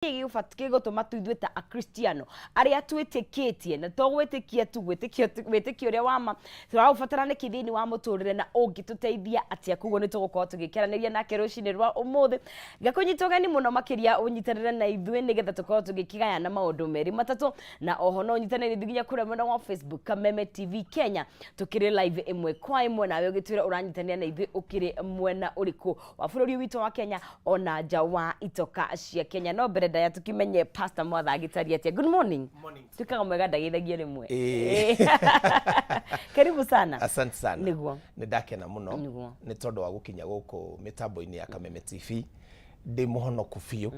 Gĩgũtũma tũithuĩ ta Akristiano arĩa twĩtĩkĩtie, na to gwĩtĩkia tu, gwĩtĩkia wĩtĩkio ũrĩa wa ma tũraũbatara nĩkĩ thĩinĩ wa mũtũrĩre na ũngĩtũteithia atĩa? Koguo nĩ tũgũkorwo tũgĩkĩaranĩria nake rũcinĩ rwa ũmũthĩ. Ngakũnyita ũgeni mũno makĩria ũnyitanĩre na ithuĩ nĩgetha tũkorwo tũgĩkĩgayana maũndũ merĩ matatũ, na oho no ũnyitanĩre ithuĩ nginya kũrĩa mwena wa Facebook, Kameme TV Kenya, tũkĩrĩ live ĩmwe kwa ĩmwe, nawe ũgĩtwĩra ũranyitanĩra na ithuĩ ũkĩrĩ mwena ũrĩkũ wa bũrũri witũ wa Kenya ona nja wa itoka cia Kenya. No mbere ndaya tukimenye Pastor Mwatha agĩtariĩ atĩa. Good morning. Morning. Tuikaga mwega ndageithagia rĩmwe. Ĩĩ. Karibu sana. Asante sana. Nĩguo. Nĩ ndakena mũno Nĩguo. nĩ tondũ wa gũkinya gũkũ mĩtambo-inĩ ya Kameme TV. Ndĩ mũhonoku biũ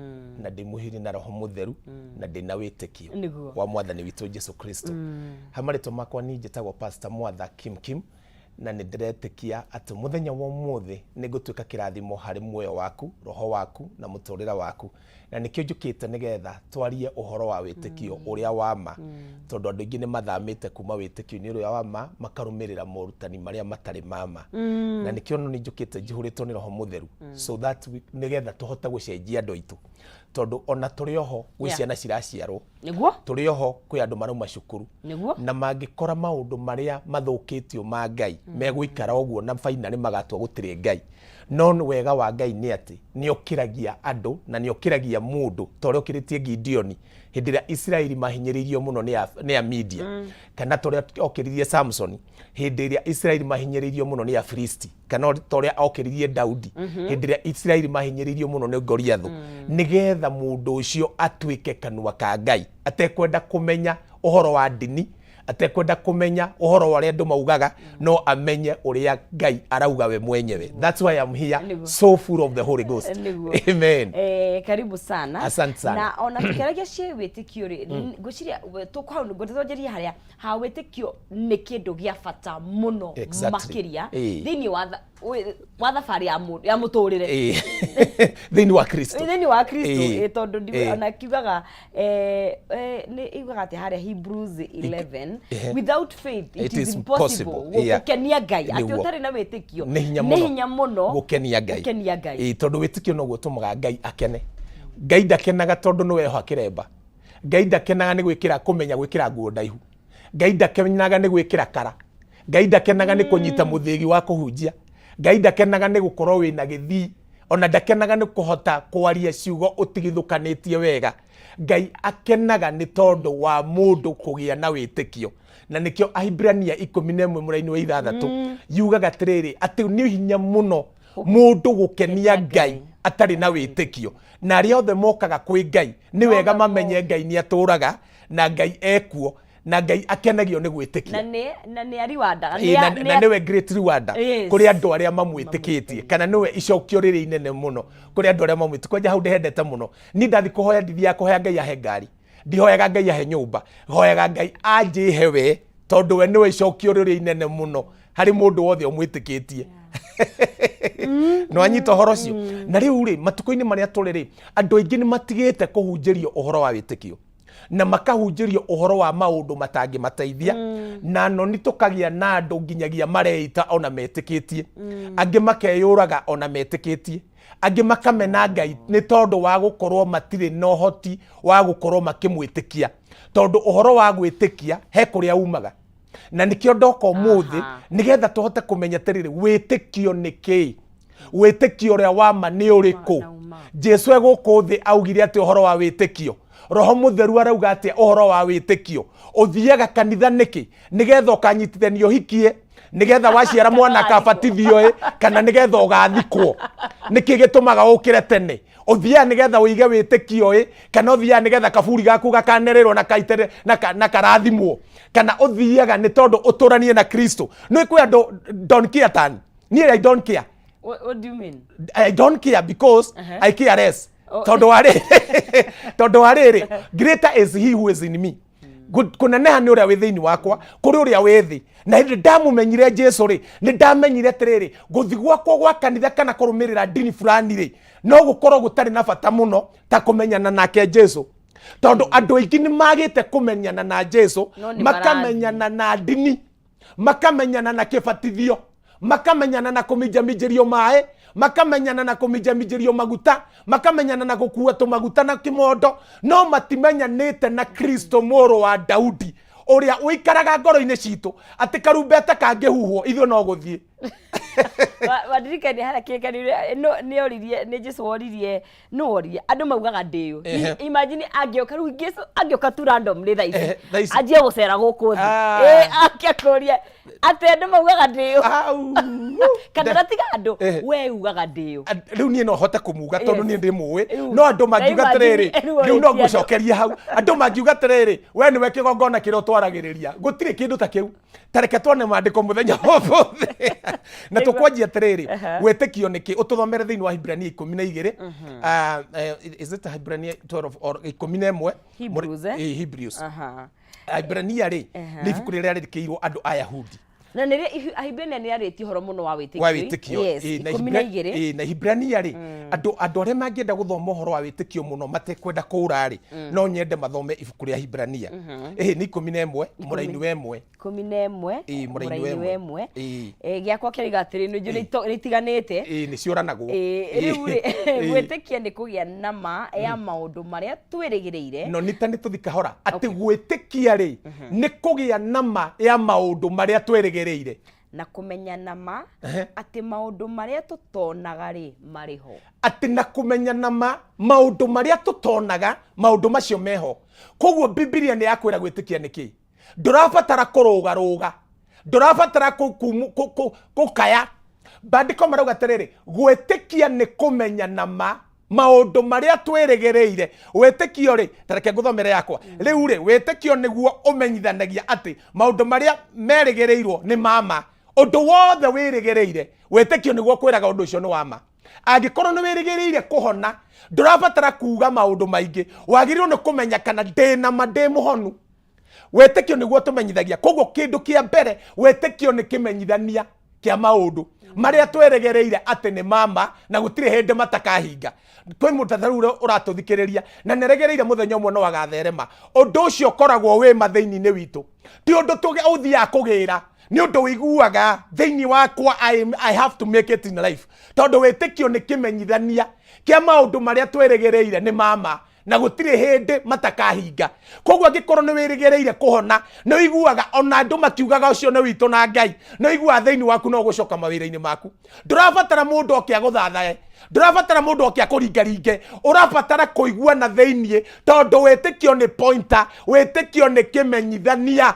na ndĩ mũhiri na Roho Mũtheru na ndĩ na wĩtĩkio Nĩguo. wa Mwathani witũ Jesu Kristo. Ha marĩtwa makwa niĩ njĩtagwo Pastor Mwatha Kim Kim, na nĩ ndĩretĩkia atĩ mũthenya wa ũmũthĩ nĩ ngũtuĩka kĩrathimo harĩ muoyo waku, roho waku na mũtũrĩre waku. Na nĩkĩo njũkĩte nĩgetha twarie ũhoro wa wĩtĩkio ũrĩa wa ma, tondũ andũ aingĩ nĩ mathamĩte kuma wĩtĩkio-inĩ ũrĩa wa ma makarũmĩrĩra morutani marĩa matarĩ ma ma. Na nĩkĩo nĩ njũkĩte njihũrĩtwo nĩ Roho Mũtheru, so that we, nĩgetha tũhote gũcenjia andũ aitũ, tondũ ona tũrĩ oho gwĩ ciana ciraciarwo, tũrĩ oho kwĩ andũ marauma cukuru, na mangĩkora maũndũ marĩa mathũkĩtio ma Ngai, megũikara ũguo na finally magatua gũtirĩ Ngai. No wega wa Ngai nĩ atĩ nĩ okĩragia andũ na nĩ okĩragia mũndũ ta ũrĩa okĩrĩtie Gideoni hĩndĩ ĩrĩa Isiraeli mahinyĩrĩirio mũno nĩ Amidia, kana ta ũrĩa okĩririe Samsoni hĩndĩ ĩrĩa Isiraeli mahinyĩrĩirio mũno nĩ Afilisti, kana ta ũrĩa okĩririe Daudi hĩndĩ ĩrĩa Isiraeli mahinyĩrĩirio mũno nĩ Goliathũ, nĩgetha mũndũ ũcio atuĩke kanua ka Ngai, atekwenda kũmenya ũhoro wa ndini, atekwenda kũmenya ũhoro wa ũrĩa andũ maugaga, no amenye ũrĩa Ngai arauga we mwenyewe. That's why I'm here. So full of the Holy Ghost. Amen. Karibu sana. Asante sana. Na ona tukĩaragia ciĩ wĩtĩkio rĩ, ngwĩciria tũkũhau ngwĩtĩtwanjĩrie harĩa ha wĩtĩkio nĩ kĩndũ gĩa bata mũno makĩria thĩinĩ wa thabarĩ ya mũtũrĩre. Thĩinĩ wa Kristo. Thĩinĩ wa Kristo. Tondũ ona kiugaga nĩ iugaga atĩ harĩa Hebrews 11, without faith it is impossible gũkenia Ngai, atĩ ũtarĩ na wĩtĩkio nĩ hinya nĩ hinya mũno gũkenia Ngai. Gũkenia Ngai. Tondũ wĩtĩkio noguo ũtũmaga Ngai akene. Ngai ndakenaga tondũ nĩ wehoa kĩremba. Ngai ndakenaga nĩ gwĩkĩra kũmenya gwĩkĩra nguo ndaihu. Ngai ndakenaga nĩ gwĩkĩra kara. Ngai ndakenaga nĩ kũnyita mũthĩgi wa kũhunjia. Ngai ndakenaga nĩ gũkorwo wĩna gĩthii. Ona ndakenaga nĩ kũhota kwaria ciugo ũtigithũkanĩtie wega. Ngai akenaga nĩ tondũ wa mũndũ kũgĩa na wĩtĩkio. Na nĩkĩo Ahibirania 11 mũraini wa 6 yugaga atĩrĩrĩ, atĩ nĩ hinya mũno mũndũ gũkenia Ngai atarĩ na wĩtĩkio. Na arĩa othe mokaga kwĩ Ngai nĩ wega mamenye Ngai nĩ atũraga na Ngai ekuo na Ngai akenagio nĩ gwĩtĩkia. Na nĩ ariwandaga. Na nĩwe great rewarder kũrĩ andũ arĩa mamwĩtĩkĩtie, kana nĩwe icokio rĩrĩa inene mũno kũrĩ andũ arĩa mamwĩtĩkĩtie. Kwanja hau ndĩhendete mũno. Niĩ ndathi kũhoya, ndithiaga kũhoya Ngai ahe ngari, ndihoyaga Ngai ahe nyũmba, hoyaga Ngai anjĩhe we, tondũ we nĩwe icokio rĩrĩa inene mũno harĩ mũndũ wothe ũmwĩtĩkĩtie. No anyita ũhoro ũcio. Na rĩu rĩ, matukũ-inĩ marĩa tũrĩ rĩ, andũ aingĩ nĩ matigĩte kũhunjĩrio ũhoro wa wĩtĩkio na makahunjĩrio ũhoro wa maũndũ matangĩmateithia, na noni tũkagĩa na andũ nginyagia mareita ona metĩkĩtie, angĩ makeyũraga ona metĩkĩtie, angĩ makamena Ngai nĩ tondũ wa gũkorwo matirĩ na ũhoti wa gũkorwo makĩmwĩtĩkia, tondũ ũhoro wa gwĩtĩkia he kũrĩa umaga. Na nĩkĩo ndoka ũmũthĩ nĩgetha tũhote kũmenya atĩrĩrĩ, wĩtĩkio nĩ kĩĩ, wĩtĩkio ũrĩa wa ma nĩ ũrĩkũ. Jesu e gũkũ thĩ augire atĩ ũhoro wa wĩtĩkio, Roho Mũtheru arauga atĩa ũhoro wa wĩtĩkio? Ũthiaga kanitha nĩkĩ? Nĩgetha ũkanyitithanio ũhikie, nĩgetha waciara mwana akabatithio ĩ, kana nĩgetha ũgathikwo? Nĩkĩ gĩtũmaga ũkĩre tene? Ũthiaga nĩgetha ũige wĩtĩkio ĩ, kana ũthiaga nĩgetha kaburi gaku gakanererwo na kaitere na karathimwo, kana ũthiaga nĩ tondũ ũtũranie na Kristo? Nĩ kwĩ andũ don't care tani. Niĩ I don't care. What do you mean? I don't care because I care less. Tondũ wa rĩrĩ, greater is he who is in me. Kũneneha nĩ ũrĩa wĩ thĩinĩ wakwa kũrĩ ũrĩa wĩ thĩ. Na hĩndĩ ndamumenyire Jesu rĩ, nĩ ndamenyire atĩrĩrĩ, gũthi gwakwa gwa kanitha kana kũrũmĩrĩra ndini fulani rĩ, no gũkorwo gũtarĩ na bata mũno ta kũmenyana nake Jesu, tondũ andũ aingĩ nĩ magĩte kũmenyana na Jesu, No nĩ makamenyana na ndini, makamenyana na kĩbatithio, makamenyana na kũminjaminjĩrio maĩ, Makamenyana na kũminjaminjĩrio maguta, makamenyana na gũkua tũmaguta na kĩmondo, no matimenyanĩte na Kristo mũrũ wa Daudi ũrĩa ũikaraga ngoro-inĩ citũ, atĩ karumbeta kangĩhuhwo ithuĩ no gũthiĩ. Wandirikania harĩa kĩrĩkanĩro nĩ oririe, nĩ Jesu oririe, nũ oririe andũ maugaga ndĩũ. Imagine angĩũka rĩu Jesu angĩũka tu randomly thaa ici, Thaa ici. anjie gũcera gũkũ thĩ. Ake akũrie atĩ andũ maugaga ndĩũ. Au. Kana ratiga andũ, we ugaga ndĩũ. Rĩu niĩ no hote kũmuga tondũ niĩ ndĩ mũĩ, Rĩu, no andũ mangiuga na atĩrĩrĩ, imagine, rĩu rĩu no ũrĩtie andũ. ngũcokeria hau, andũ mangiuga atĩrĩrĩ, we nĩwe kĩgongona kĩrĩa ũtwaragĩrĩria, gũtirĩ kĩndũ ta kĩu. Ta reke tuone maandĩko mũthenya wa ũmũthĩ na tũkwanjia atĩrĩrĩ, wĩtĩkio nĩkĩ? Ũtũthomere thĩinĩ wa Hibrania 12. Ah, is it Hibrania 12 or 11? Hebrews, eh? Hebrews. Hibrania rĩ, nĩ ibuku rĩrĩa rĩandĩkĩirwo andũ a Yahudi. Na nĩ Ahibrania nĩ arĩtie ũhoro mũno wa wĩtĩkio. Wa wĩtĩkio. Yes, Na 12. Na Hibrania rĩ, andũ arĩa mangĩenda gũthoma ũhoro wa wĩtĩkio mũno matekwenda kũũra rĩ, no nyende mathome ibuku rĩa Hibrania. Ĩhĩ, nĩ 11 mũraini wa 1. 11. Mũraini wa mũraini wa 1. 1. Gĩakwa kĩroiga atĩrĩ, nĩ njũĩ nĩ itiganĩte. Ĩĩ, nĩ ciũranagwo. Rĩu rĩ, gwĩtĩkia nĩ kũgĩa na ma ya maũndũ marĩa twĩrĩgĩrĩire. No nĩ ta nĩ tũthi kahora, atĩ gwĩtĩkia rĩ, nĩ kũgĩa na ma ya maũndũ marĩa twĩrĩgĩrĩire. Na kũmenya na ma atĩ maũndũ marĩa tũtonaga rĩ, marĩ ho. Atĩ na kũmenya na ma maũndũ marĩa tũtonaga, maũndũ macio meho. Koguo Bibilia nĩ yakwĩra gwĩtĩkia nĩ kĩĩ. Ndũrabatara kũrũgarũga, ndũrabatara kũkaya. Bandĩko marauga atĩrĩrĩ, gwĩtĩkia nĩ kũmenya na ma maũndũ marĩa twĩrĩgĩrĩire. Wĩtĩkio rĩ, ta reke ngũthomere yakwa. Rĩu rĩ, wĩtĩkio nĩguo ũmenyithanagia atĩ maũndũ marĩa merĩgĩrĩirwo nĩ ma ma. Ũndũ wothe wĩrĩgĩrĩire, wĩtĩkio nĩguo ũkwĩraga ũndũ ũcio nĩ wa ma. Angĩkorwo nĩ wĩrĩgĩrĩire kũhona, ndũrabatara kuuga maũndũ maingĩ, wagĩrĩirwo nĩ kũmenya kana ndĩ na ma ndĩ mũhonu. Wĩtĩkio nĩguo tũmenyithagia. Koguo kĩndũ kĩa mbere, wĩtĩkio nĩ kĩmenyithania kĩa maũndũ marĩa tweregereire atĩ nĩ mama na gũtirĩ hĩndĩ matakahinga. Kwĩ mũndũ ta rĩu ũratũthikĩrĩria na nĩregereire mũthenya ũmwe no agatherema. Ũndũ ũcio ũkoragwo wĩ ma thĩinĩ-inĩ witũ, ti ũndũ ũthiaga kũgĩra, nĩ ũndũ ũiguaga thĩinĩ wakwa, I have to make it in life. Tondũ wĩtĩkio nĩ kĩmenyithania kĩa maũndũ marĩa tweregereire nĩ mama na gũtirĩ hĩndĩ matakahinga. Koguo angĩkorwo nĩ wĩrĩgĩrĩire kũhona, nĩ ũiguaga ona andũ makiugaga ũcio nĩ witũ na Ngai, nĩ ũiguaga thĩinĩ waku no ũgũcoka mawĩra-inĩ maku. Ndũrabatara mũndũ oke agũthathae, ndũrabatara mũndũ oke akũringaringe, ũrabatara kũigua na thĩinĩ, tondũ wĩtĩkio nĩ pointer, wĩtĩkio nĩ kĩmenyithania.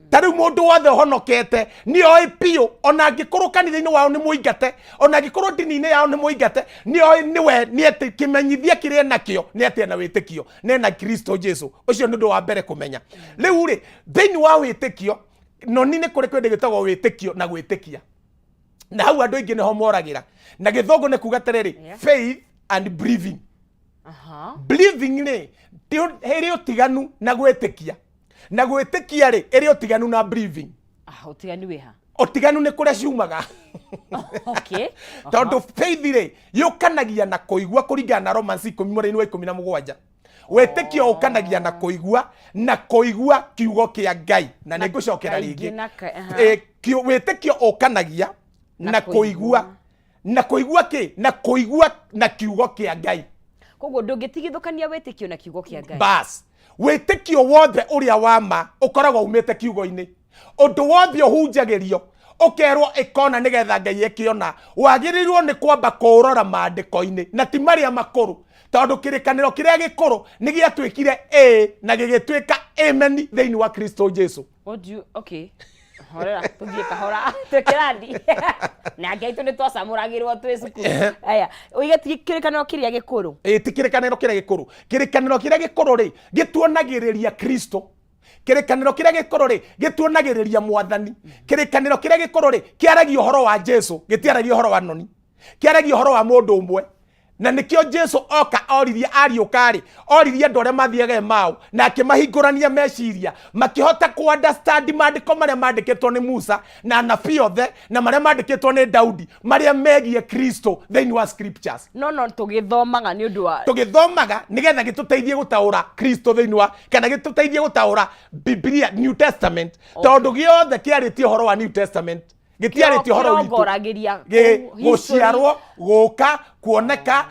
Ta rĩu mũndũ wothe ũhonokete nĩ oĩ biũ, ona angĩkorwo kanitha-inĩ wao nĩ mũingate, ona angĩkorwo ndini-inĩ yao nĩ mũingate, nĩ oĩ nĩwe, nĩ atĩ kĩmenyithia kĩrĩa enakĩo nĩ atĩ ena wĩtĩkio, na ena Kristo Jesu. Ũcio nĩ ũndũ wa mbere kũmenya. Rĩu rĩ, thĩinĩ wa wĩtĩkio, noni nĩ kũrĩ kĩndũ gĩtagwo wĩtĩkio na gwĩtĩkia. Na hau andũ aingĩ nĩho moragĩra. Na gĩthũngũ nĩ kuga atĩrĩrĩ, faith and believing. Believing rĩ, ĩrĩ ũtiganu na gwĩtĩkia. Na gwĩtĩkia rĩ, ĩrĩ ũtiganu na believing. Ah, ũtiganu wĩ ha? Ũtiganu nĩ kũrĩa ciumaga. Tondũ faith rĩ, yũkanagia na kũigua kũringana na Romans 10 mũraini wa 17. Wĩtĩkio ũkanagia na kũigua, na kũigua kiugo kĩa Ngai. Na nĩ ngũcokera kaingĩ rĩngĩ. na ka-, aha. Wĩtĩkio ũkanagia Na na kũigua. kũigua. Na kũigua kĩ? Na kũigua na kiugo kĩa Ngai. Koguo ndũngĩtigithũkania wĩtĩkio na kiugo kĩa Ngai. Bas, wĩtĩkio wothe ũrĩa wa ma ũkoragwo umĩte kiugo-inĩ. Ũndũ wothe ũhunjagĩrio ũkerwo ĩkona nĩgetha Ngai ĩkĩona, wagĩrĩirwo nĩ kwamba kũũrora maandĩko-inĩ na ti marĩa makũrũ, tondũ kĩrĩkanĩro kĩrĩa gĩkũrũ nĩ gĩatuĩkire ĩĩ na gĩgĩtuĩka amen thĩinĩ wa Kristo Jesu. What do you, okay. Horera, tũthiĩ kahora, twĩ kĩrathi. Na Ngai tũ nĩ twacamũragĩrwo twĩ cukuru. Aya, ũige ti kĩrĩkanĩro kĩrĩa gĩkũrũ. Ĩĩ, ti kĩrĩkanĩro kĩrĩa gĩkũrũ. Kĩrĩkanĩro kĩrĩa gĩkũrũ rĩ, gĩtuonagĩrĩria Kristo. Kĩrĩkanĩro kĩrĩa gĩkũrũ rĩ, gĩtuonagĩrĩria Mwathani. Kĩrĩkanĩro kĩrĩa gĩkũrũ rĩ, kĩaragia ũhoro wa Jesu, gĩtiaragia ũhoro wa noni. Kĩaragia ũhoro wa mũndũ ũmwe. Na nĩkĩo Jesu oka oririe, ariũka rĩ, oririe andũ arĩa mathiaga Emau, na akĩmahingũrania meciria, makĩhota kũ understand maandĩko marĩa mandĩkĩtwo nĩ Musa na anabii othe, na marĩa mandĩkĩtwo nĩ Daudi, marĩa megiĩ Kristo thĩinĩ wa scriptures. No, no, tũgĩthomaga nĩ ũndũ wa tũgĩthomaga nĩgetha gĩtũteithie gũtaũra Kristo thĩinĩ wa, kana gĩtũteithie gũtaũra Biblia, New Testament. Tondũ gĩothe kĩarĩtie ũhoro wa New Testament. Gĩtiarĩtie ũhoro witũ. Kĩrongoragĩria Gũciarwo, gũka, kuoneka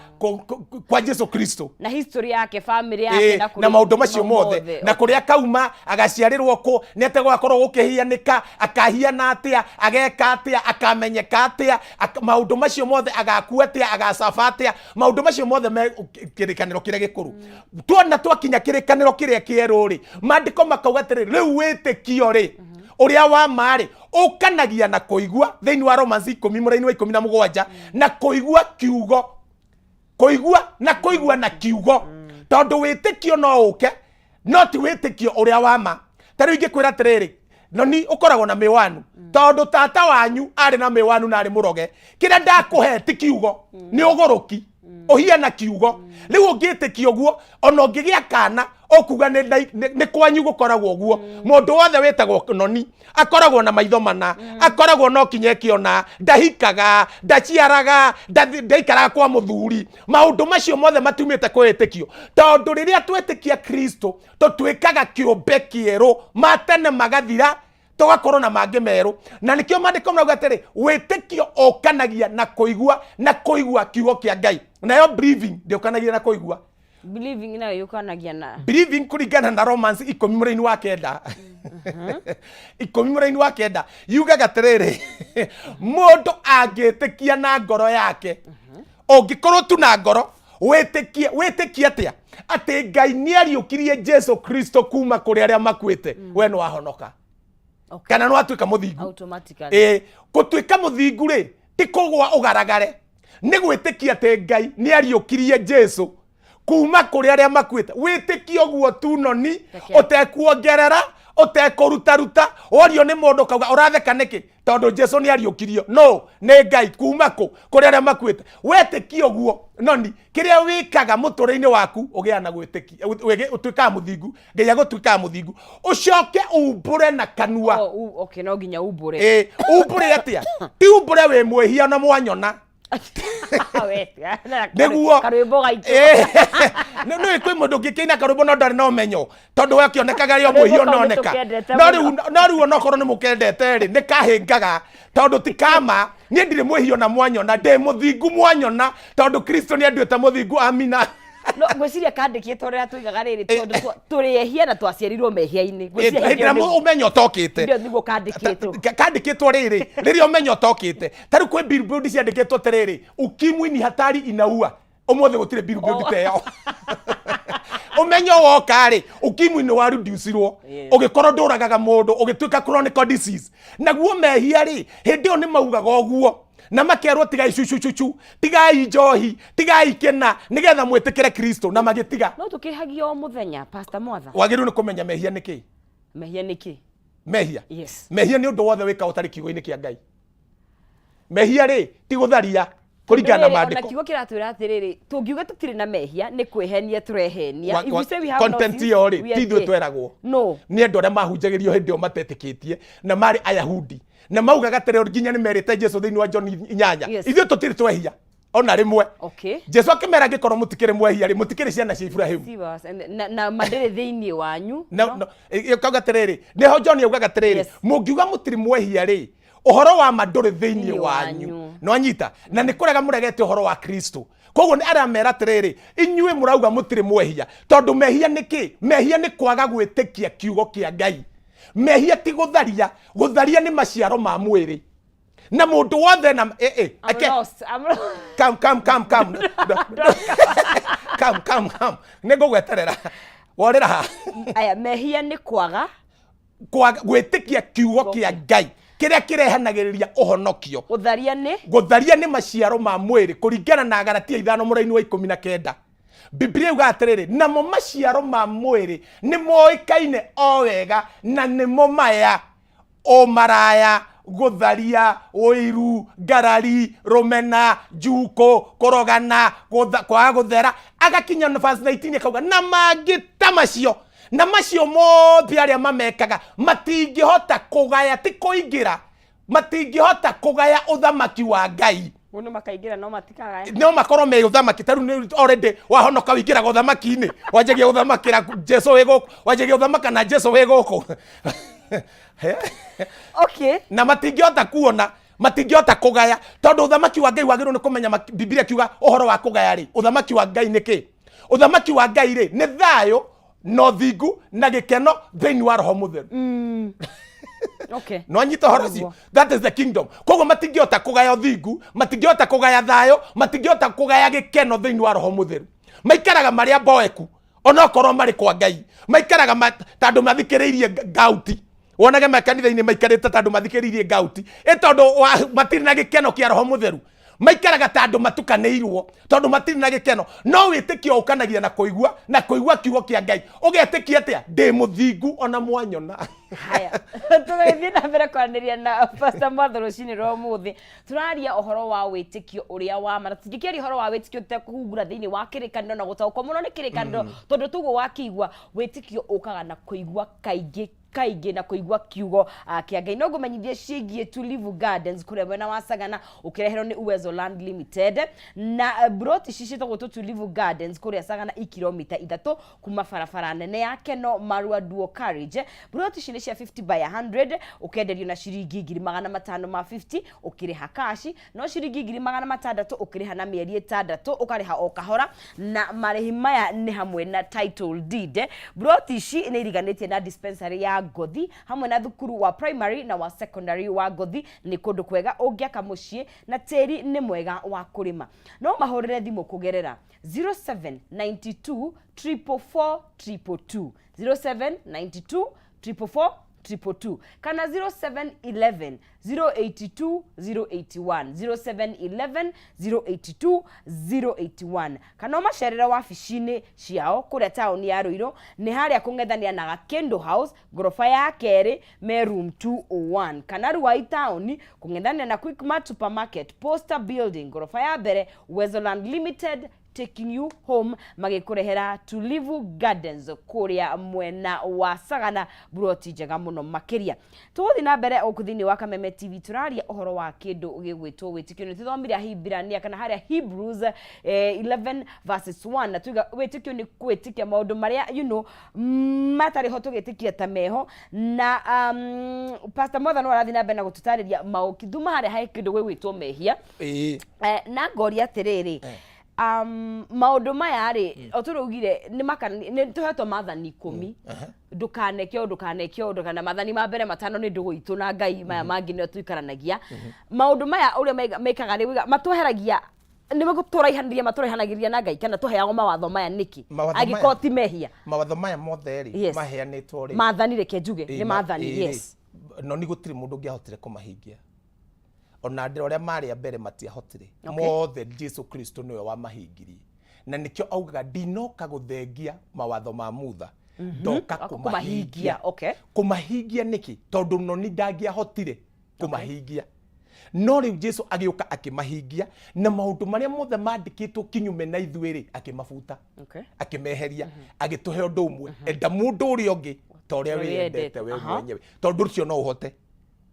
kwa Jesu Kristo na history yake, family yake, na na maũndũ macio mothe, na kũrĩa kauma, agaciarĩrwo kũ, nĩ atĩa gũgakorwo gũkĩhianĩka, akahiana atĩa, ageka atĩa, akamenyeka atĩa, maũndũ macio mothe, agakua atĩa, agacaba atĩa, maũndũ macio mothe me kĩrĩkanĩro kĩrĩa gĩkũrũ. Tuona twakinya kĩrĩkanĩro kĩrĩa kĩerũ rĩ, maandĩko makauga atĩrĩ, rĩu wĩtĩkio rĩ, ũrĩa wa ma rĩ, ũkanagia na kũigua, thĩinĩ wa Romans 10 mũraini wa 17, na kũigua kiugo, kũigua na kũigua na kiugo, tondũ wĩtĩkio no ũke, no ti wĩtĩkio ũrĩa wa ma. Ta rĩu ingĩkwĩra atĩrĩrĩ, noni ũkoragwo na mĩwanu, tondũ tata wanyu arĩ na mĩwanu na arĩ mũroge, kĩrĩa ndakũhe ti kiugo, nĩ ũgũrũki ũhiana kiugo. Rĩu ũngĩtĩkia ũguo, ona ũngĩgĩa kana ũkuga nĩ kwanyu gũkoragwo ũguo, mũndũ wothe wĩtagwo noni akoragwo na maitho mana, akoragwo no kinya ĩkĩona, ndahikaga, ndaciaraga, ndaikaraga kwa mũthuri, maũndũ macio mothe matumĩte kwĩĩtĩkio, tondũ rĩrĩa twetĩkia Kristo tũtuĩkaga kĩũmbe kĩerũ, ma tene magathira, tũgakorwo na mangĩ merũ. Na nĩkĩo maandĩko marauga atĩrĩ, wĩtĩkio ũkanagia na kũigua, na kũigua kiugo kĩa Ngai. Nayo believing ndĩũkanagia na kũigua. Believing nayo yũkanagia na Believing, kũringana na Romans 10 mũraini wa 9, 10 mũraini wa 9, yugaga atĩrĩrĩ, mũndũ angĩtĩkia na ngoro yake, ũngĩkorwo tu na ngoro wĩtĩkie, wĩtĩkie atĩa? Atĩ Ngai nĩ ariũkirie Jesu Kristo kuma kũrĩ arĩa makuĩte, we nĩ wahonoka. Kana nĩ watuĩka mũthingu. Automatically. Ĩ, gũtuĩka mũthingu rĩ, ti kũgwa ũgaragare, nĩ gwĩtĩkia atĩ Ngai nĩ ariũkirie Jesu kuma kũrĩ arĩa makuĩte. Wĩtĩkie ũguo tu, noni, ũtekuongerera, ũtekũrutaruta. Worio nĩ mũndũ kauga, "Ũratheka nĩkĩ?" "Tondũ Jesu nĩ ariũkirio." No nĩ Ngai kuma kũ? Kũrĩ arĩa makuĩte. Wetĩkia ũguo, noni, kĩrĩa wĩkaga mũtũrĩre-inĩ waku, ũgĩaga na gwĩtĩkia, ũtuĩkaga mũthingu, Ngai agũtuĩkaga mũthingu, ũcoke umbũre na kanua. Oh, okay, no nginya umbũre. Ĩ, umbũre atĩa? Ti umbũre wĩ mwĩhia na mwanyona. Nĩguo. Karwĩmbo gaitũ. Nĩ kwĩ mũndũ ũngĩkĩina karwĩmbo no ndarĩ na ũmenyo, tondũ we akĩonekaga rĩ o Karwĩmbo mwĩhia kau ononeka. nĩtũkendete No mũno. rĩu, no rĩu onokorwo nĩ mũkendete rĩ, nĩ kahĩngaga, tondũ ti kama. Niĩ ndirĩ mwĩhia ona mwanyona, ndĩ mũthingu mwanyona, tondũ Kristo nĩ anduĩte mũthingu. Amina. No ngwĩciria kandĩkĩtwo ũrĩa tuigaga rĩrĩ, tondũ tũrĩ ehia na twaciarirwo mehia-inĩ. Ngwĩciria hĩndĩ ĩrĩa ũmenyo ũtokĩte. Ndio nĩguo kandĩkĩtwo. Kandĩkĩtwo rĩrĩ, rĩrĩa ũmenyo ũtokĩte. Ta rĩu kwĩ billboard ciandĩkĩtwo atĩrĩrĩ, "Ukimwi ni hatari, inaua." Ũmũthĩ gũtirĩ billboard ta ĩyo. Ũmenyo woka rĩ, ukimwi nĩ wareducirwo, ũgĩkorwo ndũragaga mũndũ, ũgĩtuĩka chronic disease. Naguo mehia rĩ, hĩndĩ ĩyo nĩ maugaga ũguo na makerwo, "Tigai cucucucu, tigai njohi, tigai kĩna, nĩgetha mwĩtĩkĩre Kristo," na magĩtiga. No tũkĩhagia o mũthenya, Pastor Mwatha. Wagĩrĩirwo nĩ kũmenya mehia nĩ kĩ. Mehia nĩ kĩ? Mehia? Yes. Mehia nĩ ũndũ wothe wĩka ũtarĩ kiugo-inĩ kĩa Ngai. Mehia rĩ, ti gũtharia, kũringana na Rĩrĩ, ona maandĩko. Kiugo kĩratwĩra atĩrĩrĩ, tũngiuga tũtirĩ na mehia, nĩ kwĩhenia tũrehenia. If we say we have no Content sin, ĩyo rĩ, we are ti ithuĩ dead. tweragwo. No. Nĩ andũ arĩa mahunjagĩrio hĩndĩ ĩyo matetĩkĩtie na marĩ Ayahudi, na maugaga atĩrĩ, nginya nĩ merĩte Jesu thĩinĩ wa John 8, "Ithuĩ tũtirĩ twehia ona rĩmwe." Jesu akĩmera, "Angĩkorwo mũtikĩrĩ mwehia rĩ, mũtikĩrĩ ciana cia Iburahĩmu." See us, na mandĩrĩ thĩinĩ wanyu. Na No? No, kauga atĩrĩrĩ, nĩho John augaga atĩrĩrĩ, mũngiuga mũtirĩ mwehia rĩ, ũhoro wa ma ndũrĩ thĩinĩ Thĩinĩ wanyu. Wanyu. Nĩwanyita? Na nĩ kũrega mũregete ũhoro wa Kristo. Koguo nĩ aramera atĩrĩrĩ, inyuĩ mũrauga mũtirĩ mwehia, tondũ mehia nĩ kĩ? Mehia nĩ kwaga gwĩtĩkia kiugo kĩa Ngai. Mehia ti gũtharia. Gũtharia nĩ maciaro ma mwĩrĩ, na mũndũ wothe na I'm lost. I'm lost. Come, come, come, come, come, come, come, nĩ ngũgweterera. Worĩra ha? Aya, mehia nĩ kwaga Kwaga gwĩtĩkia kiugo kĩa Ngai kĩrĩa kĩrehanagĩrĩria ũhonokio. Gũtharia nĩ? Gũtharia nĩ maciaro ma mwĩrĩ, kũringana na Galatia 5 mũraini wa 19. Biblia yugaga atĩrĩrĩ, namo maciaro ma mwĩrĩ nĩ moĩkaine o wega, na nĩmo maya: ũmaraya, gũtharia, ũiru, ngarari, rũmena, njukũ, kũrogana, kwaga gũthera. Agakinya na verse 19 akauga, na mangĩ ta macio. Na macio mothe arĩa mamekaga matingĩhota kũgaya, ti kũingĩra, matingĩhota kũgaya ũthamaki wa Ngai. Mũndũ makaingĩra no matikagaya. No makorwo me ũthamaki. Ta rĩu nĩ already wahonoka, wĩingĩraga ũthamaki-inĩ, wanjagia gũthamakĩra Jesu wĩ gũkũ, wanjagia gũthamaka na Jesu wĩ gũkũ. Okay. Na matingĩhota kuona, matingĩhota kũgaya, tondũ ũthamaki wa Ngai wagĩrĩirwo nĩ kũmenya. Bibilia kiuga ũhoro wa kũgaya rĩ, ũthamaki wa Ngai nĩ kĩ? Ũthamaki wa Ngai rĩ, nĩ thayũ na ũthingu na gĩkeno thĩinĩ wa Roho Mũtheru. No anyita ũhoro ũcio? That is the kingdom. Koguo matingĩhota kũgaya ũthingu, matingĩhota kũgaya thayũ, matingĩhota kũgaya gĩkeno thĩinĩ wa Roho Mũtheru. Maikaraga marĩa mboeku, onokorwo marĩ kwa Ngai maikaraga tondũ mathikĩrĩirie ngauti. Wonage makanitha-inĩ maikarĩte tondũ mathikĩrĩirie ngauti, ĩ tondũ matirĩ na gĩkeno kĩa Roho Mũtheru. Maikaraga ta andũ matukanĩirwo tondũ matirĩ na gĩkeno. No wĩtĩkio ũkanagia na kũigua, na kũigua kiugo kĩa Ngai. Ũgetĩkia atĩa? Ndĩ mũthingu ona mwanyona. Haya, tũgĩthiĩ na mbere kwaranĩria na Pastor Mwatho rũcinĩ rwa ũmũthĩ, tũraria ũhoro wa wĩtĩkio ũrĩa wa ma, na tũtingĩkĩaria ũhoro wa wĩtĩkio tũtekũhungura thĩinĩ wa kĩrĩkanĩro na gũtaũkwo mũno nĩ kĩrĩkanĩro, tondũ tuguo wakĩigua, wĩtĩkio ũkaga na kũigua kaingĩ kaingĩ na kũigua kiugo kĩa Ngai. No ngũmenyithie ciĩgiĩ Tulivu Gardens kũrĩa mwena wa Sagana, ũkĩreherwo nĩ Uwezo Land Limited. Na broti ici ciĩtagwo Tulivu Gardens kũrĩa Sagana, i kilomita 3 kuma barabara nene ya Keno Marua Dual Carriage. Broti ici nĩ cia 50 by 100, ũkenderio na ciringi 550,000 ũkĩrĩha kashi, no ciringi 600,000 ũkĩrĩha na mĩeri 6, ũkarĩha o kahora, na marĩhi maya nĩ hamwe na title deed. Broti ici nĩ iriganĩtie na dispensary ya Ngothi hamwe na thukuru wa primary na wa secondary wa Ngothi. Nĩ kũndũ kwega ũngĩaka mũciĩ na tĩri nĩ mwega wa kũrĩma. No mahũrĩre thimũ kũgerera 0792 444 222, 0792 444 222, kana 0711 082 081, 0711 082 081, kana ũmacerere wabici-inĩ ciao kũrĩa taũni ya Ruiru, nĩ harĩa kũng'ethanĩra na Gakĩndũ House, ngoroba ya kerĩ, me room 201, kana Ruai taũni, kũng'ethanĩra na Quickmart Supermarket, Posta Building, ngoroba ya mbere. Uwezo Land Limited, taking you home, magĩkũrehera Tulivu Gardens kũrĩa mwena wa Sagana, buroti njega mũno makĩria. Tũgũthiĩ na mbere gũkũ thĩinĩ wa Kameme TV, tũraria ũhoro wa kĩndũ gĩgwĩtwo wĩtĩkio. Nĩ tũthomire Ahibirania kana harĩa Hebrews 11 verses 1, na tuiga wĩtĩkio nĩ kwĩtĩkia maũndũ marĩa matarĩ ho tũgĩtĩkia ta meho. Na Pastor Mwatha no arathiĩ na mbere na gũtũtarĩria maũki thuma harĩa he kĩndũ gĩgwĩtwo mehia. Na ngoria atĩrĩrĩ, maũndũ maya rĩ, o tũraugire nĩ tũhetwo maathani 10, ndũkaneke ũndũ, ndũkaneke ũndũ, kana maathani ma mbere matano nĩ ndũgũ itũ na Ngai, maya mangĩ nĩo tũikaranagia. Maũndũ maya ũrĩa mekaga rĩ, matweheragia, nĩ gũtũraihanĩria, matũraihanagĩria na Ngai, kana tũheagwo mawatho maya nĩkĩ Mawatho maya- angĩkorwo ti mehia? Mawatho maya mothe rĩ, maheanĩtwo rĩ, maathani, reke njuge nĩ maathani. Ĩĩ rĩ, no nĩ gũtirĩ mũndũ ũngĩahotire kũmahingia, ona ndĩra ũrĩa marĩ a mbere matiahotire. Mothe Jesu Kristo nĩwe wamahingirie, na nĩkĩo augaga, "Ndinoka gũthengia mawatho ma Mutha, ndoka kũmahingia." Kũmahingia. Kũmahingia nĩkĩ? Tondũ noni ndangĩahotire kũmahingia, no rĩu Jesu agĩũka akĩmahingia, na maũndũ marĩa mothe mandĩkĩtwo kinyume na ithuĩ rĩ, akĩmabuta, akĩmeheria, agĩtũhe ũndũ ũmwe: enda mũndũ ũrĩa ũngĩ ta ũrĩa ũrĩa wĩyendete we wĩyendete. Mwenyewe. Tondũ ũcio no ũhote,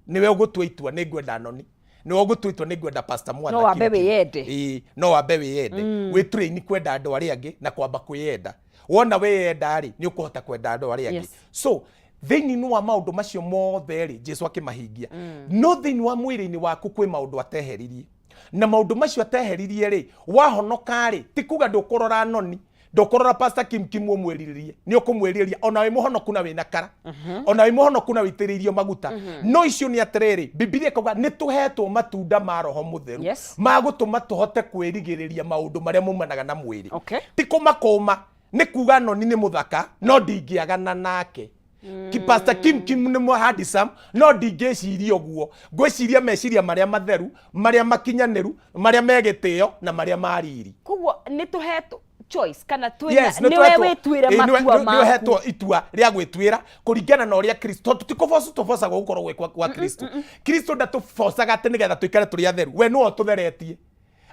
nĩwe ũgũtua itua nĩ ngwenda noni, nĩwe ũgũtua itua nĩ ngwenda Pastor Mwatha. No wambe Kim Kim. wĩyende. Ĩĩ, no wambe wĩyende, wĩtrain kwenda andũ arĩa angĩ na kwamba kwĩyenda. Wona wĩyenda rĩ, nĩ ũkũhota kwenda andũ arĩa angĩ. So thĩinĩ wa maũndũ macio mothe rĩ, Jesu akĩmahingia, no thĩinĩ wa mwĩrĩ-inĩ waku kwĩ maũndũ ateheririe, na maũndũ macio ateheririe rĩ, wahonoka rĩ, ti kuga ndũkũrora noni, ndũkũrora Pastor Kim Kim ũmwĩrirĩrie. Nĩ ũkũmwĩrirĩria ona wĩ mũhonoku na wĩna kara, ona wĩ mũhonoku na wĩitĩrĩirio maguta. No icio nĩ atĩrĩrĩ, Bibilia ĩkauga nĩ tũhetwo matunda ma Roho Mũtheru ma gũtũma tũhote kwĩrigĩrĩria maũndũ marĩa maumanaga na mwĩrĩ. Ti kũmakũma, nĩ kuga noni nĩ mũthaka no ndingĩagana nake. Pastor Kim Kim nĩ mũ handsome no ndingĩciria ũguo. Ngwĩciria meciria marĩa matheru, marĩa makinyanĩru, marĩa me gĩtĩo na marĩa ma riri. Koguo nĩ tũhetwo choice kana twĩna Yes, nĩ nĩwe tũhetwo- wĩtuĩre ĩĩ, matua nĩ maku. ũhetwo itua rĩa gwĩtuĩra kũringana na ũrĩa Kristo, tondũ ti kũboco tũbocagwo gũkorwo gwĩ kwa Kristo. Kristo ndatũbocaga atĩ nĩgetha tũikare tũrĩ atheru. We nĩwe ũtũtheretie,